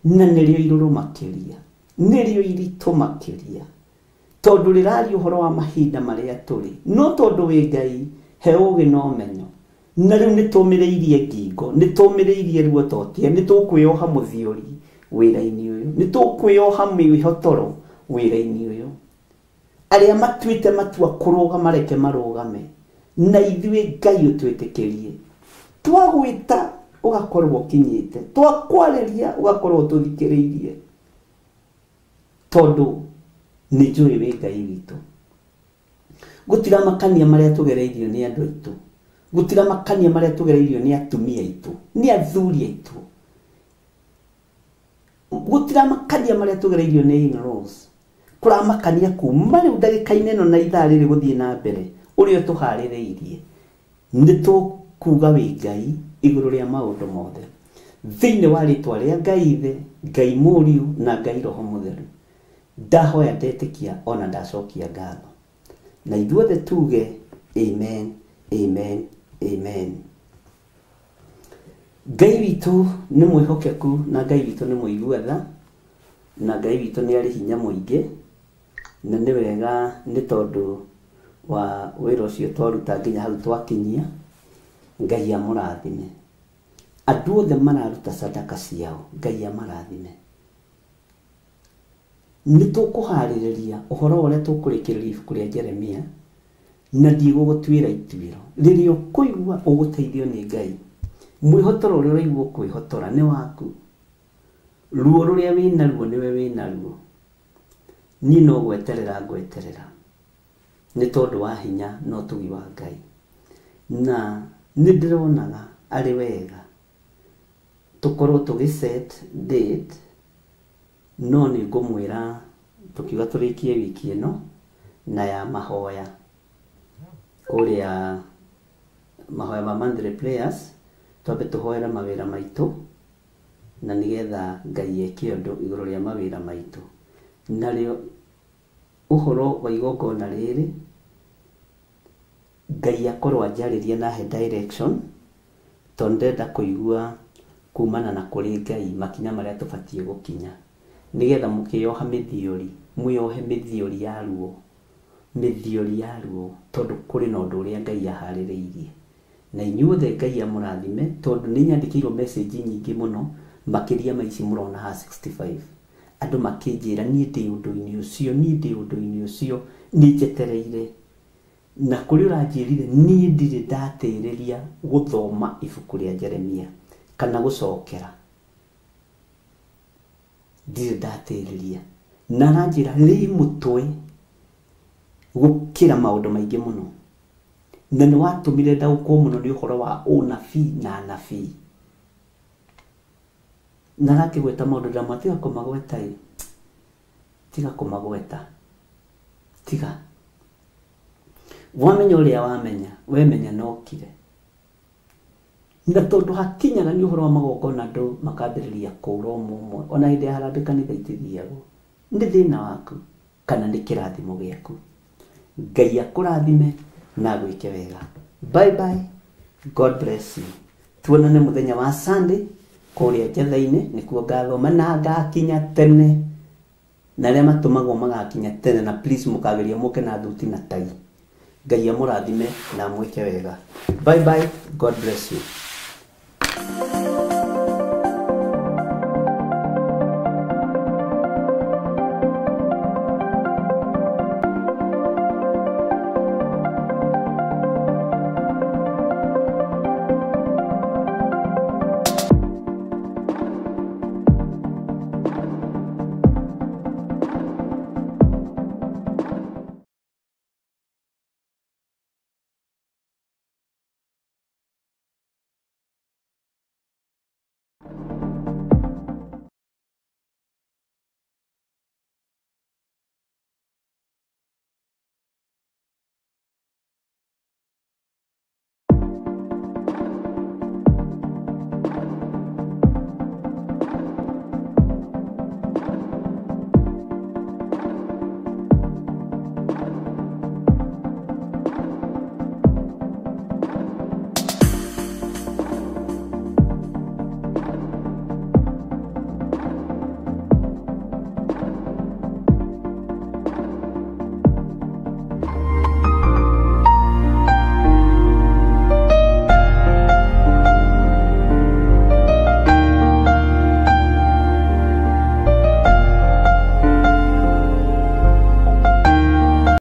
na nĩrĩo irũrũ makĩria, nĩrĩo iritũ makĩria, tondũ rĩraria ũhoro wa mahinda marĩa tũrĩ. No tondũ wĩ Ngai, he ũũgĩ na ũmenyo. Na rĩu nĩ tũmĩrĩirie ngingo, nĩ tũmĩrĩirie ruo totia, nĩ tũkwĩoha mũthiori wĩra-inĩ ũyũ, nĩ tũkwĩoha mĩhotoro wĩra-inĩ ũyũ. Arĩa matuĩte matua kũrũgama reke marũgame, na ithuĩ Ngai ũtwĩtĩkĩrie. Twagwĩta ũgakorwo ũkinyĩte, twakwarĩria ũgakorwo ũtũthikĩrĩirie, tondũ nĩ njũĩ wĩ Ngai witũ. Gũtiramakania marĩa tũgereirio nĩ andũ aitũ, gũtiramakania marĩa tũgereirio nĩ atumia aitũ, nĩ athuri aitũ, gũtiramakania marĩa tũgereirio nĩ in-laws. Kũramakania kuma rĩu ndagĩka-inĩ ĩno na ithaa rĩrĩ gũthiĩ na mbere ũrĩa ũtũharĩrĩirie, nĩ tũkuga wĩ Ngai igũrũ rĩa maũndũ mothe. Thĩinĩ wa rĩtwa rĩa Ngai Ithe, Ngai Mũriũ na Ngai Roho Mũtheru, ndahoya ndetĩkia ona ndacokia ngatho. Na ithuothe tuge amen, amen, amen. Ngai witũ nĩ mwĩhokeku na Ngai witũ nĩ mũigua tha na Ngai witũ nĩ arĩ hinya mũingĩ, na nĩ wega nĩ tondũ wa wĩra ũcio twaruta nginya hau twakinyia. Ngai amũrathime. Andũ othe mararuta sadaka ciao, Ngai amarathime. Nĩ tũkũharĩrĩria ũhoro ũrĩa tũkũrĩkĩrĩria ibuku rĩa Jeremia, na ndigũgũtuĩra ituĩro. Rĩrĩa ũkũigua ũgũteithio nĩ Ngai, mwĩhotoro ũrĩa ũraigua ũkwĩhotora nĩ waku, ruo rũrĩa wĩnaruo nĩwe wĩnaruo. Niĩ no gweterera ngweterera nĩ tondũ wa hinya na ũtugi wa Ngai. Na nĩ ndĩronaga arĩ wega tũkorwo tũgĩ set date, no nĩ ngũmwĩra tũkiuga tũrĩkie wiki ĩno na ya mahoya kũrĩa mahoya ma monthly prayers, twambe tũhoere mawĩra maitũ na nĩgetha Ngai eke ũndũ igũrũ rĩa mawĩra maitũ. Narĩo ũhoro wa igongona rĩrĩ, Ngai akorwo anjarĩria na he direction, tondũ ndĩrenda kũigua kumana na kũrĩ Ngai makinya marĩa tũbatiĩ gũkinya, nĩgetha mũkĩyoha mĩthiori, mwĩyohe mĩthiori ya ruo, mĩthiori ya ruo, tondũ kũrĩ na ũndũ ũrĩa Ngai aharĩrĩirie. Na inyuothe Ngai amũrathime, tondũ nĩ nyandĩkĩirwo message nyingĩ mũno makĩria ma ici mũrona haha 65. Andũ makĩnjĩra niĩ ndĩ ũndũ-inĩ ũcio, niĩ ndĩ ũndũ-inĩ ũcio, nĩ njetereire. Na kũrĩ ũranjĩrire niĩ ndirĩ ndatĩrĩria gũthoma ibuku rĩa Jeremia kana gũcokera, ndirĩ ndatĩrĩria. Na aranjĩra rĩ mũtwe gũkĩra maũndũ maingĩ mũno, na nĩ watũmire ndaũkwo mũno nĩ ũhoro wa ũnabii na anabii. Na arakĩgweta maũndũ ndamatiga kũmagweta ĩ, Tiga kũmagweta, tiga. Wamenya ũrĩa wamenya, wemenya no kire. Na tondũ hakinyaga nĩ ũhoro wa magongona andũ makambĩrĩria kũũra ũmwe ũmwe, ona hĩndĩ ya harambĩ kanitha itithiagwo. Nĩ thĩna waku kana nĩ kĩrathimo gĩaku. Ngai akũrathime na agwĩke wega. Bye bye. God bless you. Tuonane mũthenya wa Sunday kũrĩa Njetha-inĩ, nĩkuo ngathoma na ngakinya tene. Na arĩa matũmagwo magakinya tene, na please mũkageria mũke na thuti na tai. Ngai amũrathime na amwĩke wega. Bye bye. God bless you.